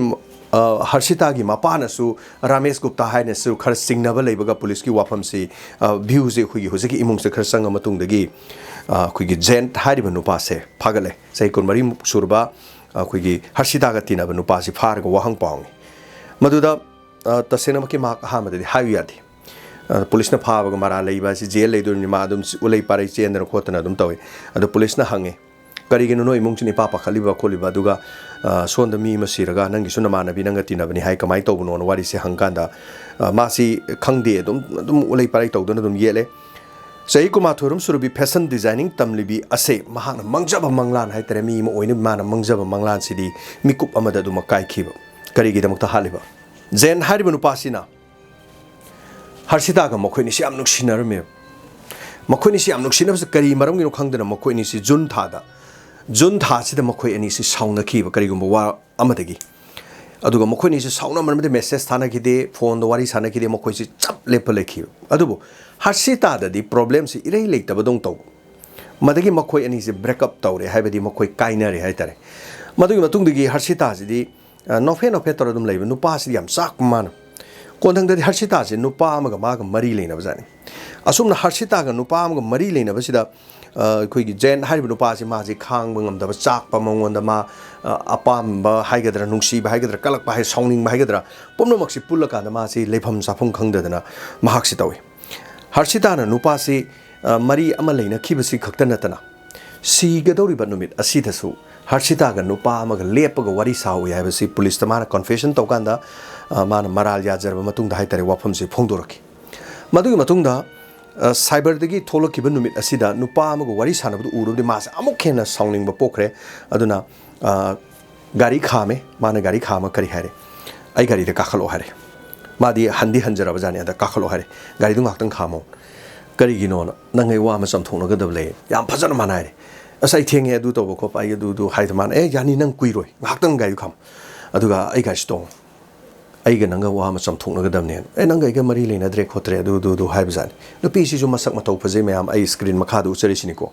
ꯑ, ꯍꯔꯁꯤꯇꯥꯒꯤ ꯃꯄꯥꯅꯁꯨ ꯔꯥꯃꯦꯁ ꯒꯨꯞꯇꯥ ꯍꯥꯏꯅꯁꯨ ꯈꯔ ꯆꯤꯡꯅꯕ ꯂꯩꯕꯒ ꯄꯨꯂꯤꯁꯀꯤ ꯋꯥꯐꯝꯁꯤ, ꯑ, ꯚ꯭ꯌꯨꯁꯦ ꯑꯩꯈꯣꯏꯒꯤ ꯍꯧꯖꯤꯛꯀꯤ ꯏꯃꯨꯡꯁꯤꯗ ꯈꯔ ꯆꯪꯉ ꯃꯇꯨꯡꯗꯒꯤ, ꯑ, ꯑꯩꯈꯣꯏꯒꯤ ꯖꯦꯟ ꯍꯥꯏꯔꯤꯕ ꯅꯨꯄꯥꯁꯦ ꯐꯥꯒꯠꯂꯦ꯫ ꯆꯍꯤ ꯀꯨꯟꯃꯔꯤꯃꯨꯛ ꯁꯨꯔꯕ, ꯑ, ꯑꯩꯈꯣꯏꯒꯤ ꯍꯔꯁꯤꯇꯥꯒ ꯇꯤꯟꯅꯕ ꯅꯨꯄꯥꯁꯤ ꯐꯥꯔꯒ ꯋꯥꯍꯪ ꯄꯥꯎꯉꯤ꯫ ꯃꯗꯨꯗ, ꯑ, ꯇꯁꯦꯡꯅꯃꯛꯀꯤ ꯃꯍꯥꯛ ꯑꯍꯥꯟꯕꯗꯗꯤ ꯍꯥꯏꯌꯨ ꯌꯥꯗꯦ꯫ ꯑ, ꯄꯨꯂꯤꯁꯅ ꯐꯥꯕꯒ ꯃꯔꯥꯜ ꯂꯩꯕ ꯑꯁꯤ ꯖꯦꯜ ꯂꯩꯗꯣꯔꯤꯕꯅꯤ, ꯃꯥ ꯑꯗꯨꯝ ꯎꯂꯩ ꯄꯥꯔꯩ ꯆꯦꯟꯗꯅ ꯈꯣꯠꯇꯅ ꯑꯗꯨꯝ ꯇꯧꯏ꯫ ꯑꯗꯣ ꯄꯨꯂꯤꯁꯅ ꯍꯪꯉꯦ, "ꯀꯔꯤꯒꯤꯅꯣ ꯅꯣꯏ ꯏꯃꯨꯡꯁꯤꯅ ꯏꯄꯥ ꯄꯥꯈꯠꯂꯤꯕ ꯈꯣꯠꯂꯤꯕ? ꯑꯗꯨꯒ, ꯑ, ꯁꯣꯝꯗ ꯃꯤ ꯑꯃ ꯁꯤꯔꯒ ꯅꯪꯒꯤꯁꯨ ꯅꯃꯥꯟꯅꯕꯤ ꯅꯪꯒ ꯇꯤꯟꯅꯕꯅꯤ ꯍꯥꯏ, ꯀꯃꯥꯏꯅ ꯇꯧꯕꯅꯣꯅ?" ꯋꯥꯔꯤꯁꯦ ꯍꯪꯀꯥꯟꯗ, ꯑ, ꯃꯥꯁꯤ ꯈꯪꯗꯦ, ꯑꯗꯨꯝ, ꯑꯗꯨꯝ ꯎꯂꯩ ꯄꯥꯂꯩ ꯇꯧꯗꯅ ꯑꯗꯨꯝ ꯌꯦꯠꯂꯦ꯫ ꯆꯍꯤ ꯀꯨꯟꯃꯥꯊꯣꯏꯔꯣꯝ ꯁꯨꯔꯕꯤ ꯐꯦꯁꯟ ꯗꯤꯖꯥꯏꯅꯤꯡ ꯇꯝꯂꯤꯕꯤ ꯑꯁꯦ ꯃꯍꯥꯛꯅ ꯃꯪꯖꯕ ꯃꯪꯂꯥꯟ ꯍꯥꯏꯇꯥꯔꯦ, ꯃꯤ ꯑꯃ ꯑꯣꯏꯅꯕ ꯃꯥꯅ ꯃꯪꯖꯕ ꯃꯪꯂꯥꯟꯁꯤꯗꯤ ꯃꯤꯀꯨꯞ ꯑꯃꯗ ꯑꯗꯨꯃꯛ ꯀꯥꯏꯈꯤꯕ꯫ ꯀꯔꯤꯒꯤꯗꯃꯛꯇ ꯍꯥꯠꯂꯤꯕ? ꯖꯦꯟ ꯍꯥꯏꯔꯤꯕ ꯅꯨꯄꯥꯁꯤꯅ ꯍꯔꯁꯤꯇꯥꯒ ꯃꯈꯣꯏ ꯑꯅꯤꯁꯤ ꯌꯥꯝ ꯅꯨꯡꯁꯤꯅꯔꯝꯃꯦꯕ꯫ ꯃꯈꯣꯏ ꯑꯅꯤꯁꯤ ꯌꯥꯝ ꯅꯨꯡꯁꯤꯅꯕꯁꯤ ꯀꯔꯤ ꯃꯔꯝꯒꯤꯅꯣ ꯈꯪꯗꯅ ꯃꯈꯣꯏ ꯑꯅꯤꯁꯤ ꯖꯨꯟ ꯊꯥꯗ, ꯖꯨꯟ ꯊꯥꯁꯤꯗ ꯃꯈꯣꯏ ꯑꯅꯤꯁꯤ ꯁꯥꯎꯅꯈꯤꯕ ꯀꯔꯤꯒꯨꯝꯕ ꯋꯥ ꯑꯃꯗꯒꯤ꯫ ꯑꯗꯨꯒ ꯃꯈꯣꯏ ꯑꯅꯤꯁꯤ ꯁꯥꯎꯅꯃꯟꯕꯗ ꯃꯦꯁꯦꯖ ꯊꯥꯅꯈꯤꯗꯦ, ꯐꯣꯟꯗ ꯋꯥꯔꯤ ꯁꯥꯟꯅꯈꯤꯗꯦ, ꯃꯈꯣꯏꯁꯤ ꯆꯞ ꯂꯦꯞꯄ ꯂꯩꯈꯤꯕ꯫ ꯑꯗꯨꯕꯨ ꯍꯔꯁꯤꯇꯥꯗꯗꯤ ꯄ꯭ꯔꯣꯕ꯭ꯂꯦꯝꯁꯤ ꯏꯔꯩ ꯂꯩꯇꯕꯗꯧꯅ ꯇꯧꯕ꯫ ꯃꯗꯒꯤ ꯃꯈꯣꯏ ꯑꯅꯤꯁꯤ ꯕ꯭ꯔꯦꯛꯑꯞ ꯇꯧꯔꯦ, ꯍꯥꯏꯕꯗꯤ ꯃꯈꯣꯏ ꯀꯥꯏꯅꯔꯦ ꯍꯥꯏꯇꯥꯔꯦ꯫ ꯃꯗꯨꯒꯤ ꯃꯇꯨꯡꯗꯒꯤ ꯍꯔꯁꯤꯇꯥꯁꯤꯗꯤ, ꯑ, ꯅꯣꯛꯐꯦꯠ ꯅꯣꯛꯐꯦꯠ ꯇꯧꯔ ꯑꯗꯨꯝ ꯂꯩꯕ, ꯅꯨꯄꯥꯁꯤꯗꯤ ꯌꯥꯝ ꯆꯥꯛꯄ ꯃꯥꯅ꯫ ꯀꯣꯟꯊꯪꯗꯗꯤ ꯍꯔꯁꯤꯇꯥꯁꯤ ꯅꯨꯄꯥ ꯑꯃꯒ ꯃꯥꯒ ꯃꯔꯤ ꯂꯩꯅꯕꯖꯥꯠꯅꯤ꯫ ꯑꯁꯨꯝꯅ ꯍꯔꯁꯤꯇꯥꯒ ꯅꯨꯄꯥ ꯑꯃꯒ ꯃꯔꯤ ꯂꯩꯅꯕꯁꯤꯗ, ꯑ, ꯑꯩꯈꯣꯏꯒꯤ ꯖꯦꯟ ꯍꯥꯏꯔꯤꯕ ꯅꯨꯄꯥꯁꯤ ꯃꯥꯁꯤ ꯈꯥꯡꯕ ꯉꯝꯗꯕ, ꯆꯥꯛꯄ ꯃꯉꯣꯟꯗ, ꯃꯥ, ꯑ, ꯑꯄꯥꯝꯕ ꯍꯥꯏꯒꯗ꯭ꯔꯥ, ꯅꯨꯡꯁꯤꯕ ꯍꯥꯏꯒꯗ꯭ꯔꯥ, ꯀꯜꯂꯛꯄ ꯍꯥꯏ, ꯁꯥꯎꯅꯤꯡꯕ ꯍꯥꯏꯒꯗ꯭ꯔꯥ, ꯄꯨꯝꯅꯃꯛꯁꯤ ꯄꯨꯜꯂꯀꯥꯟꯗ ꯃꯥꯁꯤ ꯂꯩꯐꯝ ꯆꯥꯐꯝ ꯈꯪꯗꯗꯅ ꯃꯍꯥꯛꯁꯤ ꯇꯧꯏ꯫ ꯍꯔꯁꯤꯇꯥꯅ ꯅꯨꯄꯥꯁꯤ, ꯑ, ꯃꯔꯤ ꯑꯃ ꯂꯩꯅꯈꯤꯕꯁꯤ ꯈꯛꯇ ꯅꯠꯇꯅ, ꯁꯤꯒꯗꯧꯔꯤꯕ ꯅꯨꯃꯤꯠ ꯑꯁꯤꯗꯁꯨ ꯍꯔꯁꯤꯇꯥꯒ ꯅꯨꯄꯥ ꯑꯃꯒ ꯂꯦꯞꯄꯒ ꯋꯥꯔꯤ ꯁꯥꯍꯧꯏ ꯍꯥꯏꯕꯁꯤ ꯄꯨꯂꯤꯁꯇ ꯃꯥꯅ ꯀꯟꯐꯦꯁꯟ ꯇꯧꯀꯥꯟꯗ, ꯑ, ꯃꯥꯅ ꯃꯔꯥꯜ ꯌꯥꯖꯔꯕ ꯃꯇꯨꯡꯗ ꯍꯥꯏꯇꯥꯔꯦ, ꯋꯥꯐꯝꯁꯤ ꯐꯣꯡꯗꯣꯔꯛꯈꯤ꯫ ꯃꯗꯨꯒꯤ ꯃꯇꯨꯡꯗ, ꯑ, ꯁꯥꯏꯕꯔꯗꯒꯤ ꯊꯣꯛꯂꯛꯈꯤꯕ ꯅꯨꯃꯤꯠ ꯑꯁꯤꯗ ꯅꯨꯄꯥ ꯑꯃꯒ ꯋꯥꯔꯤ ꯁꯥꯟꯅꯕꯗꯨ ꯎꯔꯨꯕꯗꯤ ꯃꯥꯁꯦ ꯑꯃꯨꯛ ꯍꯦꯟꯅ ꯁꯥꯎꯅꯤꯡꯕ ꯄꯣꯛꯈ꯭ꯔꯦ꯫ ꯑꯗꯨꯅ, ꯑ, ꯒꯥꯔꯤ ꯈꯥꯝꯃꯦ꯫ ꯃꯥꯅ ꯒꯥꯔꯤ ꯈꯥꯝꯃ ꯀꯔꯤ ꯍꯥꯏꯔꯦ? "ꯑꯩ ꯒꯥꯔꯤꯗ ꯀꯥꯈꯠꯂꯛꯑꯣ" ꯍꯥꯏꯔꯦ꯫ ꯃꯥꯗꯤ ꯍꯟꯗꯤ ꯍꯟꯖꯔꯕ ꯖꯥꯠꯅꯤ, ꯑꯗ "ꯀꯥꯈꯠꯂꯛꯑꯣ" ꯍꯥꯏꯔꯦ꯫ "ꯒꯥꯔꯤꯗꯨ ꯉꯥꯏꯍꯥꯛꯇꯪ ꯈꯥꯝꯃꯣ"꯫ "ꯀꯔꯤꯒꯤꯅꯣꯅ?" "ꯅꯪ ꯑꯩ ꯋꯥ ꯑꯃ ꯆꯥꯝꯊꯣꯛꯅꯒꯗꯕ ꯂꯩ"꯫ ꯌꯥꯝ ꯐꯖꯅ ꯃꯥꯅ ꯍꯥꯏꯔꯦ꯫ "ꯑꯁ, ꯑꯩ ꯊꯦꯡꯉꯦ, ꯑꯗꯨ ꯇꯧꯕ ꯈꯣꯠꯄ, ꯑꯩ ꯑꯗꯨ, ꯑꯗꯨ" ꯍꯥꯏꯗ ꯃꯥꯅ, "ꯑꯦ, ꯌꯥꯅꯤ, ꯅꯪ ꯀꯨꯏꯔꯣꯏ, ꯉꯥꯏꯍꯥꯛꯇꯪ ꯒꯥꯔꯤꯗꯨ ꯈꯥꯝꯃꯣ, ꯑꯗꯨꯒ ꯑꯩ ꯒꯥꯔꯤꯁꯤ ꯇꯣꯡꯉꯣ, ꯑꯩꯒ ꯅꯪꯒ ꯋꯥ ꯑꯃ ꯆꯥꯝꯊꯣꯛꯅꯒꯗꯕꯅꯦꯅ"꯫ "ꯑꯦ, ꯅꯪꯒ ꯑꯩꯒ ꯃꯔꯤ ꯂꯩꯅꯗ꯭ꯔꯦ ꯈꯣꯠꯇ꯭ꯔꯦ, ꯑꯗꯨ, ꯑꯗꯨ, ꯑꯗꯨ" ꯍꯥꯏꯕꯖꯥꯠꯅꯤ꯫ ꯅꯨꯄꯤꯁꯤꯁꯨ ꯃꯁꯛ ꯃꯇꯧ ꯐꯖꯩ, ꯃꯌꯥꯝ ꯑꯩ ꯁ꯭ꯀ꯭ꯔꯤꯟ ꯃꯈꯥꯗ ꯎꯠꯆꯔꯤꯁꯤꯅꯤꯀꯣ꯫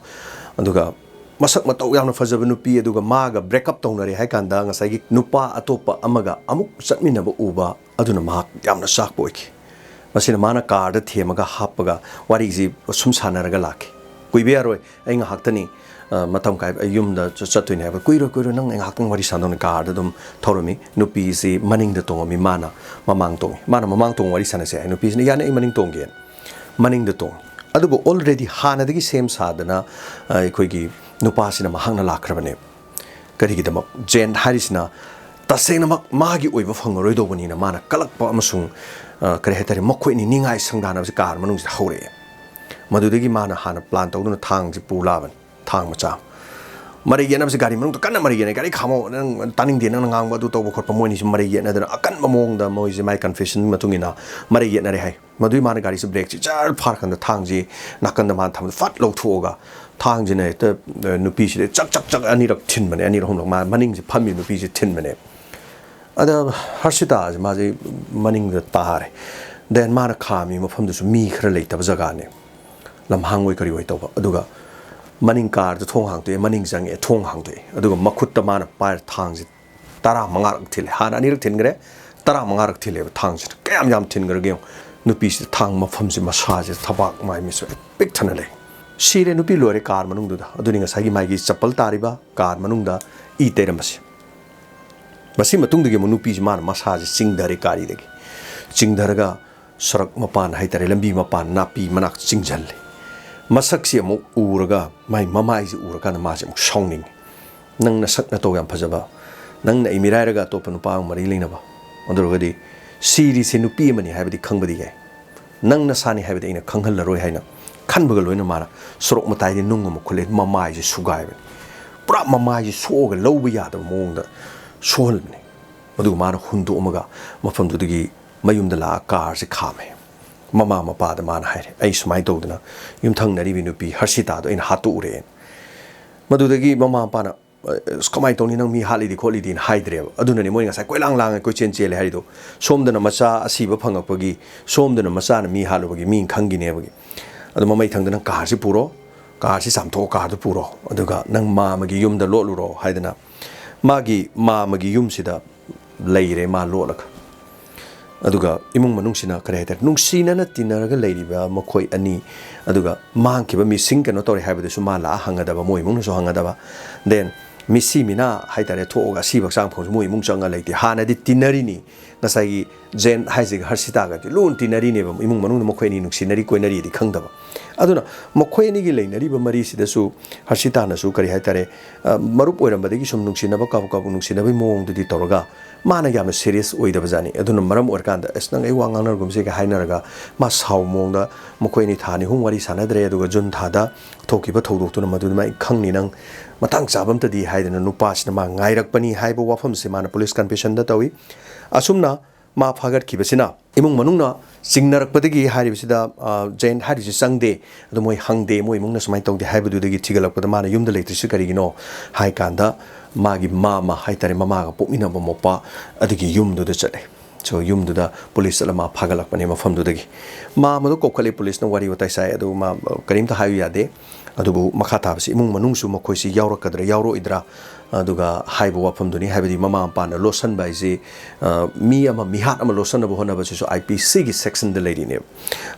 ꯑꯗꯨꯒ ꯃꯁꯛ ꯃꯇꯧ ꯌꯥꯝꯅ ꯐꯖꯕ ꯅꯨꯄꯤ, ꯑꯗꯨꯒ ꯃꯥꯒ ꯕ꯭ꯔꯦꯛꯑꯞ ꯇꯧꯅꯔꯦ ꯍꯥꯏ ꯀꯥꯟꯗ ꯉꯁꯥꯏꯒꯤ ꯅꯨꯄꯥ ꯑꯇꯣꯞꯄ ꯑꯃꯒ ꯑꯃꯨꯛ ꯆꯠꯃꯤꯟꯅꯕ ꯎꯕ, ꯑꯗꯨꯅ ꯃꯍꯥꯛ ꯌꯥꯝꯅ ꯆꯥꯛꯄ ꯑꯣꯏꯈꯤ꯫ ꯃꯁꯤꯅ ꯃꯥꯅ ꯀꯥꯔꯗ ꯊꯦꯝꯃꯒ ꯍꯥꯞꯄꯒ ꯋꯥꯔꯤꯁꯤ ꯁꯨꯝ ꯁꯥꯟꯅꯔꯒ ꯂꯥꯛꯈꯤ꯫ "ꯀꯨꯏꯕ ꯌꯥꯔꯣꯏ, ꯑꯩ ꯉꯥꯏꯍꯥꯛꯇꯅꯤ, ꯑ, ꯃꯇꯝ ꯀꯥꯏꯕ, ꯑꯩ ꯌꯨꯝꯗ ꯆ-, ꯆꯠꯇꯣꯏꯅꯦ" ꯍꯥꯏꯕ꯫ "ꯀꯨꯏꯔꯣꯏ, ꯀꯨꯏꯔꯣꯏ, ꯅꯪ ꯑꯩ ꯉꯥꯏꯍꯥꯛꯇꯪ ꯋꯥꯔꯤ ꯁꯥꯟꯅꯧꯅꯦ"꯫ ꯀꯥꯔꯗ ꯑꯗꯨꯝ ꯊꯧꯔꯝꯃꯤ꯫ ꯅꯨꯄꯤꯁꯤ ꯃꯅꯤꯡꯗ ꯇꯣꯡꯉꯝꯃꯤ, ꯃꯥꯅ ꯃꯃꯥꯡ ꯇꯣꯡꯉꯤ꯫ ꯃꯥꯅ ꯃꯃꯥꯡ ꯇꯣꯡꯉ ꯋꯥꯔꯤ ꯁꯥꯟꯅꯁꯦ ꯍꯥꯏ, ꯅꯨꯄꯤꯁꯤꯅ "ꯌꯥꯅꯤ, ꯑꯩ ꯃꯅꯤꯡ ꯇꯣꯡꯒꯦꯅ"꯫ ꯃꯅꯤꯡꯗ ꯇꯣꯡꯉꯤ꯫ ꯑꯗꯨꯕꯨ already ꯍꯥꯟꯅꯗꯒꯤ ꯁꯦꯝ ꯁꯥꯗꯅ, ꯑ, ꯑꯩꯈꯣꯏꯒꯤ ꯅꯨꯄꯥꯁꯤꯅ ꯃꯍꯥꯛꯅ ꯂꯥꯛꯈ꯭ꯔꯕꯅꯦ꯫ ꯀꯔꯤꯒꯤꯗꯃꯛ? ꯖꯦꯟ ꯍꯥꯏꯔꯤꯁꯤꯅ ꯇꯁꯦꯡꯅꯃꯛ ꯃꯥꯒꯤ ꯑꯣꯏꯕ ꯐꯪꯉꯔꯣꯏꯗꯧꯕꯅꯤꯅ ꯃꯥꯅ ꯀꯂꯛꯄ ꯑꯃꯁꯨꯡ, ꯑ, ꯀꯔꯤ ꯍꯥꯏꯇꯥꯔꯦ, ꯃꯈꯣꯏ ꯑꯅꯤ ꯅꯤꯡꯉꯥꯏ ꯁꯪꯗꯥꯅꯕꯁꯦ ꯀꯥꯔ ꯃꯅꯨꯡꯁꯤꯗ ꯍꯧꯔꯛꯑꯦ꯫ ꯃꯗꯨꯗꯒꯤ ꯃꯥꯅ ꯍꯥꯟꯅ ꯄ꯭ꯂꯥꯟ ꯇꯧꯗꯨꯅ ꯊꯥꯡꯁꯤ ꯄꯨ ꯂꯥꯛꯑꯕꯅꯤ, ꯊꯥꯡ ꯃꯆꯥ ꯑꯃ꯫ ꯃꯔꯩ ꯌꯦꯠꯅꯕꯁꯦ ꯒꯥꯔꯤ ꯃꯅꯨꯡꯗ ꯀꯟꯅ ꯃꯔꯩ ꯌꯦꯠꯅꯩ, "ꯒꯥꯔꯤ ꯈꯥꯝꯃꯣ, ꯅꯪ ꯇꯥꯅꯤꯡꯗꯦ, ꯅꯪꯅ ꯉꯥꯡꯕ ꯑꯗꯨ ꯇꯧꯕ ꯈꯣꯠꯄ", ꯃꯣꯏ ꯑꯅꯤꯁꯤ ꯃꯔꯩ ꯌꯦꯠꯅꯗꯅ ꯑꯀꯟꯕ ꯃꯑꯣꯡꯗ ꯃꯣꯏꯁꯦ ꯃꯥꯏ ꯀꯟꯐꯦꯁꯟꯒꯤ ꯃꯇꯨꯡ ꯏꯟꯅ ꯃꯔꯩ ꯌꯦꯠꯅꯔꯦ ꯍꯥꯏ꯫ ꯃꯗꯨꯒꯤ ꯃꯥꯅ ꯒꯥꯔꯤꯁꯦ ꯕ꯭ꯔꯦꯛꯁꯦ ꯖꯔ ꯐꯥꯔꯀꯥꯟꯗ ꯊꯥꯡꯁꯤ ꯅꯥꯀꯟꯗ ꯃꯥꯅ ꯊꯝꯕꯗ ꯐꯠ ꯂꯧꯊꯣꯛꯑꯒ ꯊꯥꯡꯁꯤꯅ ꯍꯦꯛꯇ, ꯑ, ꯅꯨꯄꯤꯁꯤꯗ ꯆꯛ ꯆꯛ ꯆꯛ ꯑꯅꯤꯔꯛ ꯊꯤꯟꯕꯅꯦ, ꯑꯅꯤꯔꯛ ꯑꯍꯨꯝꯂꯛ꯫ ꯃꯥ ꯃꯅꯤꯡꯁꯦ ꯐꯝꯃꯤ ꯅꯨꯄꯤꯁꯦ ꯊꯤꯟꯕꯅꯦ꯫ ꯑꯗ ꯍꯔꯁꯤꯇꯥꯁꯦ ꯃꯥꯁꯦ ꯃꯅꯤꯡꯗ ꯇꯥꯔꯦ꯫ ꯗꯦꯟ ꯃꯥꯅ ꯈꯥꯝꯃꯤ ꯃꯐꯝꯗꯨꯁꯨ ꯃꯤ ꯈꯔ ꯂꯩꯇꯕ ꯖꯒꯥꯅꯦ, ꯂꯝꯍꯥꯡ ꯑꯣꯏ ꯀꯔꯤ ꯑꯣꯏ ꯇꯧꯕ꯫ ꯑꯗꯨꯒ ꯃꯅꯤꯡ ꯀꯥꯔꯗ ꯊꯣꯡ ꯍꯥꯡꯇꯣꯛꯑꯦ, ꯃꯅꯤꯡ ꯆꯪꯉꯛꯑꯦ, ꯊꯣꯡ ꯍꯥꯡꯇꯣꯛꯑꯦ꯫ ꯑꯗꯨꯒ ꯃꯈꯨꯠꯇ ꯃꯥꯅ ꯄꯥꯏꯔ ꯊꯥꯡꯁꯦ ꯇꯔꯥꯃꯉꯥꯔꯛ ꯊꯤꯜꯂꯦ꯫ ꯍꯥꯟꯅ ꯑꯅꯤꯔꯛ ꯊꯤꯟꯈ꯭ꯔꯦ, ꯇꯔꯥꯃꯉꯥꯔꯛ ꯊꯤꯜꯂꯦꯕ ꯊꯥꯡꯁꯤꯅ꯫ ꯀꯌꯥꯝ ꯌꯥꯝ ꯊꯤꯟꯈ꯭ꯔꯒꯦ ꯌꯦꯡꯉꯣ꯫ ꯅꯨꯄꯤꯁꯤꯗ ꯊꯥꯡ ꯃꯐꯝꯁꯦ, ꯃꯁꯥꯁꯦ, ꯊꯕꯥꯛ, ꯃꯥꯏ ꯃꯤꯠꯁꯦ ꯄꯤꯛ ꯊꯟꯅ ꯂꯩ꯫ ꯁꯤꯔꯦ ꯅꯨꯄꯤ, ꯂꯣꯏꯔꯦ ꯀꯥꯔ ꯃꯅꯨꯡꯗꯨꯗ꯫ ꯑꯗꯨꯅꯤ ꯉꯁꯥꯏꯒꯤ ꯃꯥꯒꯤ ꯆꯄꯜ ꯇꯥꯔꯤꯕ ꯀꯥꯔ ꯃꯅꯨꯡꯗ ꯏ ꯇꯩꯔꯝꯕꯁꯦ꯫ ꯃꯁꯤ ꯃꯇꯨꯡꯗꯒꯤ ꯑꯃꯨꯛ ꯅꯨꯄꯤꯁꯤ ꯃꯥꯅ ꯃꯁꯥꯁꯦ ꯆꯤꯡꯊꯔꯦ ꯒꯥꯔꯤꯗꯒꯤ꯫ ꯆꯤꯡꯊꯔꯒ ꯁꯣꯔꯣꯛ ꯃꯄꯥꯟ ꯍꯥꯏꯇꯥꯔꯦ, ꯂꯝꯕꯤ ꯃꯄꯥꯟ ꯅꯥꯄꯤ ꯃꯅꯥꯛ ꯆꯤꯡꯁꯤꯜꯂꯦ꯫ ꯃꯁꯛꯁꯤ ꯑꯃꯨꯛ ꯎꯔꯒ, ꯃꯥꯏ ꯃꯃꯥꯏꯁꯤ ꯎꯔꯀꯥꯟꯗ ꯃꯥꯁꯦ ꯑꯃꯨꯛ ꯁꯥꯎꯅꯤꯡꯉꯤ꯫ "ꯅꯪ ꯅꯁꯛ ꯅꯇꯧ ꯌꯥꯝ ꯐꯖꯕ, ꯅꯪꯅ ꯑꯩ ꯃꯤꯔꯥꯏꯔꯒ ꯑꯇꯣꯞꯄ ꯅꯨꯄꯥ ꯑꯃ ꯃꯔꯤ ꯂꯩꯅꯕ, ꯑꯗꯨ ꯑꯣꯏꯔꯒꯗꯤ ꯁꯤꯔꯤꯁꯦ ꯅꯨꯄꯤ ꯑꯃꯅꯤ ꯍꯥꯏꯕꯗꯤ ꯈꯪꯕꯗꯤ ꯌꯥꯏ, ꯅꯪ ꯅꯁꯥꯅꯤ ꯍꯥꯏꯕꯗꯤ ꯑꯩꯅ ꯈꯪꯍꯜꯂꯔꯣꯏ" ꯍꯥꯏꯅ ꯈꯟꯕꯒ ꯂꯣꯏꯅ ꯃꯥꯅ ꯁꯣꯔꯣꯛ ꯃꯇꯥꯏꯗ ꯅꯨꯡ ꯑꯃ ꯈꯨꯜꯂꯦ, ꯃꯃꯥꯏꯁꯦ ꯁꯨꯒꯥꯏꯕꯅꯤ꯫ ꯄꯨꯔꯥ ꯃꯃꯥꯏꯁꯦ ꯁꯣꯛꯑꯒ ꯂꯧꯕ ꯌꯥꯗꯕ ꯃꯑꯣꯡꯗ ꯁꯣꯛꯍꯟꯕꯅꯤ꯫ ꯑꯗꯨꯒ ꯃꯥꯅ ꯍꯨꯟꯗꯣꯛꯑꯝꯃꯒ ꯃꯐꯝꯗꯨꯗꯒꯤ ꯃꯌꯨꯝꯗ ꯂꯥꯛꯑ ꯀꯥꯔꯁꯦ ꯈꯥꯝꯃꯦ꯫ ꯃꯃꯥ ꯃꯄꯥꯗ ꯃꯥꯅ ꯍꯥꯏꯔꯦ, "ꯑꯩ ꯁꯨꯃꯥꯏꯅ ꯇꯧꯗꯅ ꯌꯨꯝꯊꯪꯅꯔꯤꯕꯤ ꯅꯨꯄꯤ ꯍꯔꯁꯤꯇꯥꯗꯣ ꯑꯩꯅ ꯍꯥꯠꯇꯣꯛꯎꯔꯦꯅ"꯫ ꯃꯗꯨꯗꯒꯤ ꯃꯃꯥ ꯃꯄꯥꯅ, "ꯑꯁ, ꯀꯃꯥꯏꯅ ꯇꯧꯅꯤ, ꯅꯪ ꯃꯤ ꯍꯥꯠꯂꯤꯗꯤ ꯈꯣꯠꯂꯤꯗꯤꯅ" ꯍꯥꯏꯗ꯭ꯔꯦꯕ꯫ ꯑꯗꯨꯅꯅꯦ ꯃꯣꯏ ꯉꯁꯥꯏ ꯀꯣꯏꯂꯥꯡ ꯂꯥꯡꯉꯦ, ꯀꯣꯏꯆꯦꯟ ꯆꯦꯜꯂꯦ ꯍꯥꯏꯔꯤꯗꯣ꯫ ꯁꯣꯝꯗꯅ ꯃꯆꯥ ꯑꯁꯤꯕ ꯐꯪꯉꯛꯄꯒꯤ, ꯁꯣꯝꯗꯅ ꯃꯆꯥꯅ ꯃꯤ ꯍꯥꯠꯂꯨꯕꯒꯤ ꯃꯤ ꯈꯪꯈꯤꯅꯦꯕꯒꯤ꯫ ꯑꯗꯣ ꯃꯃꯩ ꯊꯪꯗꯅ ꯀꯥꯔꯁꯤ ꯄꯨꯔꯣ, ꯀꯥꯔꯁꯤ ꯆꯥꯝꯊꯣꯛꯑꯣ, ꯀꯥꯔꯗꯨ ꯄꯨꯔꯣ, ꯑꯗꯨꯒ ꯅꯪ ꯃꯥꯃꯒꯤ ꯌꯨꯝꯗ ꯂꯣꯠꯂꯨꯔꯣ ꯍꯥꯏꯗꯅ ꯃꯥꯒꯤ ꯃꯥꯃꯒꯤ ꯌꯨꯝꯁꯤꯗ ꯂꯩꯔꯦ ꯃꯥ ꯂꯣꯠꯂꯒ꯫ ꯑꯗꯨꯒ ꯏꯃꯨꯡ ꯃꯅꯨꯡꯁꯤꯅ ꯀꯔꯤ ꯍꯥꯏꯇꯥꯔꯦ, ꯅꯨꯡꯁꯤꯅꯅ ꯇꯤꯟꯅꯔꯒ ꯂꯩꯔꯤꯕ ꯃꯈꯣꯏ ꯑꯅꯤ, ꯑꯗꯨꯒ ꯃꯥꯡꯈꯤꯕ, ꯃꯤꯁꯤꯡ ꯀꯩꯅꯣ ꯇꯧꯔꯦ ꯍꯥꯏꯕꯗꯨꯁꯨ ꯃꯥ ꯂꯥꯛꯑ ꯍꯪꯒꯗꯕ, ꯃꯣꯏ ꯏꯃꯨꯡꯅꯁꯨ ꯍꯪꯒꯗꯕ꯫ ꯗꯦꯟ ꯃꯤꯁꯤ ꯃꯤꯅꯥ ꯍꯥꯏꯇꯥꯔꯦ, ꯊꯣꯛꯑꯒ ꯑꯁꯤꯕ ꯍꯛꯆꯥꯡ ꯐꯣꯡꯁꯨ ꯃꯣꯏ ꯏꯃꯨꯡ ꯆꯪꯉ ꯂꯩꯇꯦ꯫ ꯍꯥꯟꯅꯗꯤ ꯇꯤꯟꯅꯔꯤꯅꯤ, ꯉꯁꯥꯏꯒꯤ ꯖꯦꯟ ꯍꯥꯏꯁꯤꯒ ꯍꯔꯁꯤꯇꯥꯒꯗꯤ ꯂꯨꯅ ꯇꯤꯟꯅꯔꯤꯅꯦꯕ, ꯏꯃꯨꯡ ꯃꯅꯨꯡꯗ ꯃꯈꯣꯏ ꯑꯅꯤ ꯅꯨꯡꯁꯤꯅꯔꯤ ꯀꯣꯏꯅꯔꯤꯗꯤ ꯈꯪꯗꯕ꯫ ꯑꯗꯨꯅ ꯃꯈꯣꯏ ꯑꯅꯤꯒꯤ ꯂꯩꯅꯔꯤꯕ ꯃꯔꯤꯁꯤꯗꯁꯨ ꯍꯔꯁꯤꯇꯥꯅꯁꯨ, ꯀꯔꯤ ꯍꯥꯏꯇꯥꯔꯦ, ꯑ, ꯃꯔꯨꯞ ꯑꯣꯏꯔꯝꯕꯗꯒꯤ ꯁꯨꯝ ꯅꯨꯡꯁꯤꯅꯕ, ꯀꯥꯕꯛ ꯀꯥꯕꯛ ꯅꯨꯡꯁꯤꯅꯕꯒꯤ ꯃꯑꯣꯡꯗꯨꯗꯤ ꯇꯧꯔꯒ, ꯃꯥꯅ ꯌꯥꯝꯅ ꯁꯦꯔꯤꯌꯁ ꯑꯣꯏꯗꯕ ꯖꯥꯠꯅꯤ꯫ ꯑꯗꯨꯅ ꯃꯔꯝ ꯑꯣꯏꯔꯀꯥꯟꯗ, "ꯑꯁ, ꯅꯪ ꯑꯩ ꯋꯥ ꯉꯥꯡꯅꯔꯒꯨꯝꯁꯤꯒ" ꯍꯥꯏꯅꯔꯒ, ꯃꯥ ꯁꯥꯎ ꯃꯑꯣꯡꯗ ꯃꯈꯣꯏ ꯑꯅꯤ ꯊꯥ ꯑꯅꯤ ꯑꯍꯨꯝ ꯋꯥꯔꯤ ꯁꯥꯟꯅꯗ꯭ꯔꯦ꯫ ꯑꯗꯨꯒ ꯖꯨꯟ ꯊꯥꯗ ꯊꯣꯛꯈꯤꯕ ꯊꯧꯗꯣꯛꯇꯨꯅ ꯃꯗꯨꯗ ꯃꯥ, "ꯑꯩ ꯈꯪꯅꯤ ꯅꯪ, ꯃꯇꯥꯡ ꯆꯥꯕ ꯑꯝꯇꯗꯤ" ꯍꯥꯏꯗꯅ ꯅꯨꯄꯥꯁꯤꯅ ꯃꯥ ꯉꯥꯏꯔꯛꯄꯅꯤ ꯍꯥꯏꯕ ꯋꯥꯐꯝꯁꯦ ꯃꯥꯅ ꯄꯨꯂꯤꯁ ꯀꯟꯐꯦꯁꯟꯗ ꯇꯧꯏ꯫ ꯑꯁꯨꯝꯅ ꯃꯥ ꯐꯥꯒꯠꯈꯤꯕꯁꯤꯅ ꯏꯃꯨꯡ ꯃꯅꯨꯡꯅ ꯆꯤꯡꯅꯔꯛꯄꯗꯒꯤ ꯍꯥꯏꯔꯤꯕꯁꯤꯗ, ꯑ, ꯖꯦꯟ ꯍꯥꯏꯔꯤꯁꯤ ꯆꯪꯗꯦ, ꯑꯗꯣ ꯃꯣꯏ ꯍꯪꯗꯦ, ꯃꯣꯏ ꯏꯃꯨꯡꯅ ꯁꯨꯃꯥꯏꯅ ꯇꯧꯗꯦ ꯍꯥꯏꯕꯗꯨꯗꯒꯤ ꯊꯤꯒꯠꯂꯛꯄꯗ ꯃꯥꯅ ꯌꯨꯝꯗ ꯂꯩꯇ꯭ꯔꯤꯁꯤ ꯀꯔꯤꯒꯤꯅꯣ ꯍꯥꯏ ꯀꯥꯟꯗ, ꯃꯥꯒꯤ ꯃꯥꯃ ꯍꯥꯏꯇꯥꯔꯦ, ꯃꯃꯥꯒ ꯄꯣꯛꯃꯤꯟꯅꯕ ꯃꯣꯄꯥ ꯑꯗꯨꯒꯤ ꯌꯨꯝꯗꯨꯗ ꯆꯠꯂꯦ꯫ So, ꯌꯨꯝꯗꯨꯗ ꯄꯨꯂꯤꯁ ꯆꯠꯂ ꯃꯥ ꯐꯥꯒꯠꯂꯛꯄꯅꯦ ꯃꯐꯝꯗꯨꯗꯒꯤ꯫ ꯃꯥ ꯃꯗꯨ ꯀꯧꯈꯠꯂꯦ, ꯄꯨꯂꯤꯁꯅ ꯋꯥꯔꯤ ꯋꯥꯇꯥꯏ ꯁꯥꯏ, ꯑꯗꯨ ꯃꯥ ꯀꯔꯤꯝꯇ ꯍꯥꯏꯌꯨ ꯌꯥꯗꯦ꯫ ꯑꯗꯨꯕꯨ ꯃꯈꯥ ꯇꯥꯕꯁꯤ ꯏꯃꯨꯡ ꯃꯅꯨꯡꯁꯨ ꯃꯈꯣꯏꯁꯤ ꯌꯥꯎꯔꯛꯀꯗ꯭ꯔꯥ ꯌꯥꯎꯔꯛꯑꯣꯏꯗ꯭ꯔꯥ, ꯑꯗꯨꯒ ꯍꯥꯏꯕ ꯋꯥꯐꯝꯗꯨꯅꯤ꯫ ꯍꯥꯏꯕꯗꯤ ꯃꯃꯥ ꯃꯄꯥꯅ ꯂꯣꯠꯁꯟꯕ ꯍꯥꯏꯁꯤ, ꯑ, ꯃꯤ ꯑꯃ, ꯃꯤꯍꯥꯠ ꯑꯃ ꯂꯣꯠꯁꯟꯅꯕ ꯍꯣꯠꯅꯕꯁꯤꯁꯨ ꯑꯥꯏ ꯄꯤ ꯁꯤꯒꯤ ꯁꯦꯛꯁꯟꯗ ꯂꯩꯔꯤꯅꯦꯕ꯫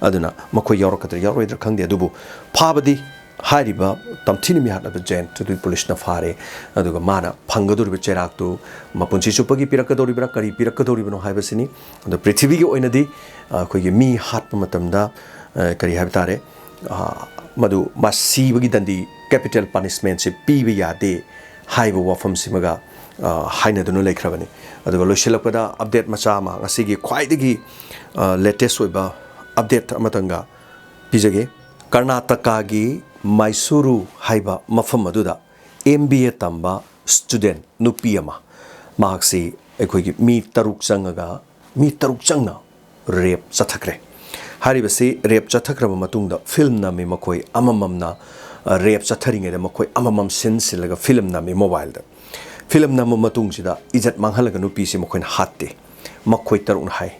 ꯑꯗꯨꯅ ꯃꯈꯣꯏ ꯌꯥꯎꯔꯛꯀꯗ꯭ꯔꯥ ꯌꯥꯎꯔꯛꯑꯣꯏꯗ꯭ꯔꯥ ꯈꯪꯗꯦ, ꯑꯗꯨꯕꯨ ꯐꯥꯕꯗꯤ ꯍꯥꯏꯔꯤꯕ ꯇꯝꯊꯤꯅ ꯃꯤꯍꯥꯠꯂꯕ ꯖꯦꯟ ꯑꯗꯨ ꯄꯨꯂꯤꯁꯅ ꯐꯥꯔꯦ꯫ ꯑꯗꯨꯒ ꯃꯥꯅ ꯐꯪꯒꯗꯧꯔꯤꯕ ꯆꯩꯔꯥꯛꯇꯨ ꯃꯄꯨꯟꯁꯤ ꯆꯨꯞꯄꯒꯤ ꯄꯤꯔꯛꯀꯗꯧꯔꯤꯕ꯭ꯔꯥ, ꯀꯔꯤ ꯄꯤꯔꯛꯀꯗꯧꯔꯤꯕꯅꯣ ꯍꯥꯏꯕꯁꯤꯅꯤ꯫ ꯑꯗꯣ ꯄ꯭ꯔꯤꯊꯤꯕꯤꯒꯤ ꯑꯣꯏꯅꯗꯤ, ꯑ, ꯑꯩꯈꯣꯏꯒꯤ ꯃꯤ ꯍꯥꯠꯄ ꯃꯇꯝꯗ, ꯑ, ꯀꯔꯤ ꯍꯥꯏꯕ ꯇꯥꯔꯦ, ꯑ, ꯃꯗꯨ ꯃꯥ ꯁꯤꯕꯒꯤ ꯗꯟꯗꯤ, ꯀꯦꯄꯤꯇꯦꯜ ꯄꯅꯤꯁꯃꯦꯟꯁꯦ ꯄꯤꯕ ꯌꯥꯗꯦ ꯍꯥꯏꯕ ꯋꯥꯐꯝꯁꯤꯃꯒ, ꯑ, ꯍꯥꯏꯅꯗꯨꯅ ꯂꯩꯈ꯭ꯔꯕꯅꯤ꯫ ꯑꯗꯨꯒ ꯂꯣꯏꯁꯤꯜꯂꯛꯄꯗ ꯑꯞꯗꯦꯠ ꯃꯆꯥ ꯑꯃ, ꯉꯁꯤꯒꯤ ꯈ꯭ꯋꯥꯏꯗꯒꯤ, ꯑ, ꯂꯦꯇꯦꯁ ꯑꯣꯏꯕ ꯑꯞꯗꯦꯠ ꯑꯃꯇꯪꯒ ꯄꯤꯖꯒꯦ꯫ ꯀꯔꯅꯥꯇꯀꯥꯒꯤ ꯃꯥꯏꯁꯨꯔꯨ ꯍꯥꯏꯕ ꯃꯐꯝ ꯑꯗꯨꯗ ꯑꯦꯝ ꯕꯤ ꯑꯦ ꯇꯝꯕ ꯁ꯭ꯇꯨꯗꯦꯟ ꯅꯨꯄꯤ ꯑꯃ, ꯃꯍꯥꯛꯁꯤ ꯑꯩꯈꯣꯏꯒꯤ ꯃꯤ ꯇꯔꯨꯛ ꯆꯪꯉꯒ, ꯃꯤ ꯇꯔꯨꯛ ꯆꯪꯅ ꯔꯦꯞ ꯆꯠꯊꯈ꯭ꯔꯦ꯫ ꯍꯥꯏꯔꯤꯕꯁꯤ ꯔꯦꯞ ꯆꯠꯊꯈ꯭ꯔꯕ ꯃꯇꯨꯡꯗ ꯐꯤꯂꯝ ꯅꯝꯃꯤ ꯃꯈꯣꯏ ꯑꯃꯃꯝꯅ, ꯑ, ꯔꯦꯞ ꯆꯠꯊꯔꯤꯉꯩꯗ ꯃꯈꯣꯏ ꯑꯃꯃꯝ ꯁꯤꯟ ꯁꯤꯜꯂꯒ ꯐꯤꯂꯝ ꯅꯝꯃꯤ ꯃꯣꯕꯥꯏꯜꯗ꯫ ꯐꯤꯂꯝ ꯅꯝꯕ ꯃꯇꯨꯡꯁꯤꯗ ꯏꯖꯠ ꯃꯥꯡꯍꯜꯂꯒ ꯅꯨꯄꯤꯁꯤ ꯃꯈꯣꯏꯅ ꯍꯥꯠꯇꯦ꯫ ꯃꯈꯣꯏ ꯇꯔꯨꯛꯅ ꯍꯥꯏ,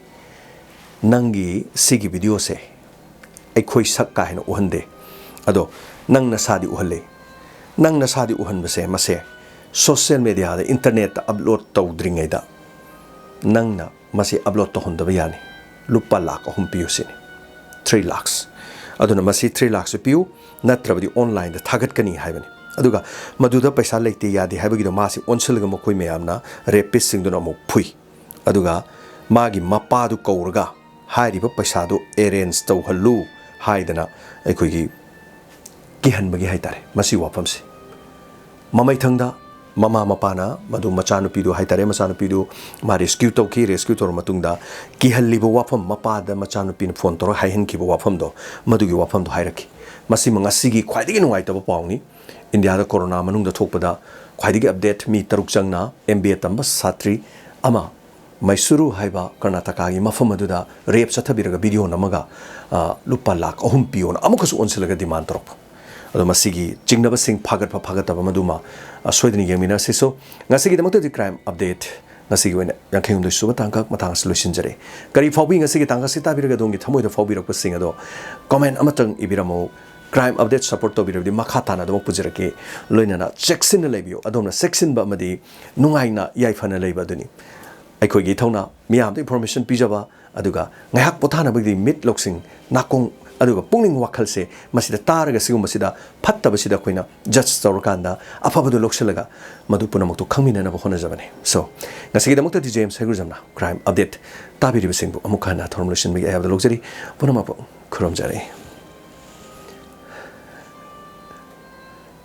"ꯅꯪꯒꯤ ꯁꯤꯒꯤ ꯚꯤꯗꯤꯑꯣꯁꯦ ꯑꯩꯈꯣꯏ ꯁꯛ ꯀꯥ ꯍꯦꯟꯅ ꯎꯍꯟꯗꯦ, ꯑꯗꯣ ꯅꯪ ꯅꯁꯥꯗꯤ ꯎꯍꯜꯂꯦ꯫ ꯅꯪ ꯅꯁꯥꯗꯤ ꯎꯍꯟꯕꯁꯦ, ꯃꯁꯦ ꯁꯣꯁꯤꯌꯦꯜ ꯃꯦꯗꯤꯌꯥꯗ, ꯏꯟꯇꯔꯅꯦꯠꯇ ꯑꯞꯂꯣꯗ ꯇꯧꯗ꯭ꯔꯤꯉꯩꯗ ꯅꯪꯅ ꯃꯁꯤ ꯑꯞꯂꯣꯗ ꯇꯧꯍꯟꯗꯕ ꯌꯥꯅꯤ꯫ ꯂꯨꯄꯥ ꯂꯥꯈ ꯑꯍꯨꯝ ꯄꯤꯌꯨ ꯁꯤꯅꯤ, ꯊ꯭ꯔꯤ ꯂꯥꯈꯁ꯫ ꯑꯗꯨꯅ ꯃꯁꯤ ꯊ꯭ꯔꯤ ꯂꯥꯈꯁꯨ ꯄꯤꯌꯨ, ꯅꯠꯇ꯭ꯔꯕꯗꯤ ꯑꯣꯟꯂꯥꯏꯟꯗ ꯊꯥꯒꯠꯀꯅꯤ" ꯍꯥꯏꯕꯅꯤ꯫ ꯑꯗꯨꯒ ꯃꯗꯨꯗ ꯄꯩꯁꯥ ꯂꯩꯇꯦ, ꯌꯥꯗꯦ ꯍꯥꯏꯕꯒꯤꯗꯣ ꯃꯥꯁꯤ ꯑꯣꯟꯁꯤꯜꯂꯒ ꯃꯈꯣꯏ ꯃꯌꯥꯝꯅ ꯔꯦꯄꯤꯁꯁꯤꯡꯗꯨꯅ ꯑꯃꯨꯛ ꯐꯨꯏ꯫ ꯑꯗꯨꯒ ꯃꯥꯒꯤ ꯃꯄꯥꯗꯨ ꯀꯧꯔꯒ ꯍꯥꯏꯔꯤꯕ ꯄꯩꯁꯥꯗꯨ ꯑꯦꯔꯦꯟꯖ ꯇꯧꯍꯜꯂꯨ ꯍꯥꯏꯗꯅ ꯑꯩꯈꯣꯏꯒꯤ ꯀꯤꯍꯟꯕꯒꯤ ꯍꯥꯏꯇꯥꯔꯦ ꯃꯁꯤ ꯋꯥꯐꯝꯁꯦ꯫ ꯃꯃꯩꯊꯪꯗ ꯃꯃꯥ ꯃꯄꯥꯅ ꯃꯗꯨ ꯃꯆꯥꯅꯨꯄꯤꯗꯨ ꯍꯥꯏꯇꯥꯔꯦ, ꯃꯆꯥꯅꯨꯄꯤꯗꯨ ꯃꯥ ꯔꯦꯁꯀ꯭ꯌꯨ ꯇꯧꯈꯤ꯫ ꯔꯦꯁꯀ꯭ꯌꯨ ꯇꯧꯔ ꯃꯇꯨꯡꯗ ꯀꯤꯍꯜꯂꯤꯕ ꯋꯥꯐꯝ, ꯃꯄꯥꯗ ꯃꯆꯥꯅꯨꯄꯤꯅ ꯐꯣꯟ ꯇꯧꯔꯒ ꯍꯥꯏꯍꯟꯈꯤꯕ ꯋꯥꯐꯝꯗꯣ, ꯃꯗꯨꯒꯤ ꯋꯥꯐꯝꯗꯣ ꯍꯥꯏꯔꯛꯈꯤ꯫ ꯃꯁꯤꯃ ꯉꯁꯤꯒꯤ ꯈ꯭ꯋꯥꯏꯗꯒꯤ ꯅꯨꯡꯉꯥꯏꯇꯕ ꯄꯥꯎꯅꯤ꯫ ꯏꯟꯗꯤꯌꯥꯗ ꯀꯣꯔꯣꯅꯥ ꯃꯅꯨꯡꯗ ꯊꯣꯛꯄꯗ ꯈ꯭ꯋꯥꯏꯗꯒꯤ ꯑꯞꯗꯦꯠ, ꯃꯤ ꯇꯔꯨꯛ ꯆꯪꯅ ꯑꯦꯝ ꯕꯤ ꯑꯦ ꯇꯝꯕ ꯁꯥꯇ꯭ꯔꯤ ꯑꯃ ꯃꯩꯁꯨꯔꯨ ꯍꯥꯏꯕ ꯀꯔꯅꯥꯇꯀꯥꯒꯤ ꯃꯐꯝ ꯑꯗꯨꯗ ꯔꯦꯞ ꯆꯠꯊꯕꯤꯔꯒ ꯚꯤꯗꯤꯑꯣ ꯅꯝꯃꯒ, ꯑ, ꯂꯨꯄꯥ ꯂꯥꯈ ꯑꯍꯨꯝ ꯄꯤꯌꯣꯅ ꯑꯃꯨꯛꯀꯁꯨ ꯑꯣꯟꯁꯤꯜꯂꯒ ꯗꯤꯃꯥꯟ ꯇꯧꯔꯛꯄ꯫ ꯑꯗꯣ ꯃꯁꯤꯒꯤ ꯆꯤꯡꯅꯕꯁꯤꯡ ꯐꯥꯒꯠꯄ ꯐꯥꯒꯠꯇꯕ ꯃꯗꯨꯃ, ꯑ, ꯁꯣꯏꯗꯅ ꯌꯦꯡꯃꯤꯟꯅꯁꯤ꯫ So, ꯉꯁꯤꯒꯤꯗꯃꯛꯇꯗꯤ ꯀ꯭ꯔꯥꯏꯝ ꯑꯞꯗꯦꯠ ꯉꯁꯤꯒꯤ ꯑꯣꯏꯅ ꯌꯥꯡꯈꯩ ꯍꯨꯝꯗꯣꯏ ꯁꯨꯕ ꯇꯥꯡꯀꯛ ꯃꯇꯥꯡ ꯑꯁꯤ ꯂꯣꯏꯁꯤꯟꯖꯔꯦ꯫ ꯀꯔꯤ ꯐꯥꯎꯕꯤ ꯉꯁꯤꯒꯤ ꯇꯥꯡꯀꯛ ꯑꯁꯤ ꯇꯥꯕꯤꯔꯒ ꯑꯗꯣꯝꯒꯤ ꯊꯃꯣꯏꯗ ꯐꯥꯎꯕꯤꯔꯛꯄꯁꯤꯡ ꯑꯗꯣ ꯀꯣꯃꯦꯟ ꯑꯃꯇꯪ ꯏꯕꯤꯔꯝꯃꯨ꯫ ꯀ꯭ꯔꯥꯏꯝ ꯑꯞꯗꯦꯠ ꯁꯄꯣꯔꯠ ꯇꯧꯕꯤꯔꯕꯗꯤ ꯃꯈꯥ ꯇꯥꯅ ꯑꯗꯨꯃꯛ ꯄꯨꯖꯔꯛꯀꯦ꯫ ꯂꯣꯏꯅꯅ ꯆꯦꯛꯁꯤꯟꯅ ꯂꯩꯕꯤꯌꯨ꯫ ꯑꯗꯣꯝꯅ ꯆꯦꯛꯁꯤꯟꯕ ꯑꯃꯗꯤ ꯅꯨꯡꯉꯥꯏꯅ ꯌꯥꯏꯐꯅ ꯂꯩꯕ ꯑꯗꯨꯅꯤ꯫ ꯑꯩꯈꯣꯏꯒꯤ ꯏꯊꯧꯅ ꯃꯤꯌꯥꯝꯗ ꯏꯟꯐꯣꯔꯃꯦꯁꯟ ꯄꯤꯖꯕ, ꯑꯗꯨꯒ ꯉꯥꯏꯍꯥꯛ ꯄꯣꯊꯥꯅꯕꯒꯤꯗꯤ ꯃꯤꯠ, ꯂꯧꯁꯤꯡ, ꯅꯥꯀꯣꯡ, ꯑꯗꯨꯒ ꯄꯨꯛꯅꯤꯡ, ꯋꯥꯈꯜꯁꯦ ꯃꯁꯤꯗ ꯇꯥꯔꯒ ꯁꯤꯒꯨꯝꯕꯁꯤꯗ ꯐꯠꯇꯕꯁꯤꯗ ꯑꯩꯈꯣꯏꯅ ꯖꯁ ꯇꯧꯔꯀꯥꯟꯗ ꯑꯐꯕꯗꯨ ꯂꯧꯁꯤꯜꯂꯒ ꯃꯗꯨ ꯄꯨꯝꯅꯃꯛꯇꯨ ꯈꯪꯃꯤꯟꯅꯅꯕ ꯍꯣꯠꯅꯖꯕꯅꯤ꯫ So, ꯉꯁꯤꯒꯤꯗꯃꯛꯇꯗꯤ ꯖꯦꯝꯁ ꯍꯩꯒ꯭ꯔꯨꯖꯝꯅ ꯀ꯭ꯔꯥꯏꯝ ꯑꯞꯗꯦꯠ ꯇꯥꯕꯤꯔꯤꯕꯁꯤꯡꯕꯨ ꯑꯃꯨꯛ ꯍꯟꯅ ꯊꯧꯔꯝ ꯂꯣꯏꯁꯤꯟꯕꯒꯤ ꯑꯌꯥꯕꯗ ꯂꯧꯖꯔꯤ꯫ ꯄꯨꯝꯅꯃꯛꯄꯨ ꯈꯨꯔꯨꯝꯖꯔꯤ꯫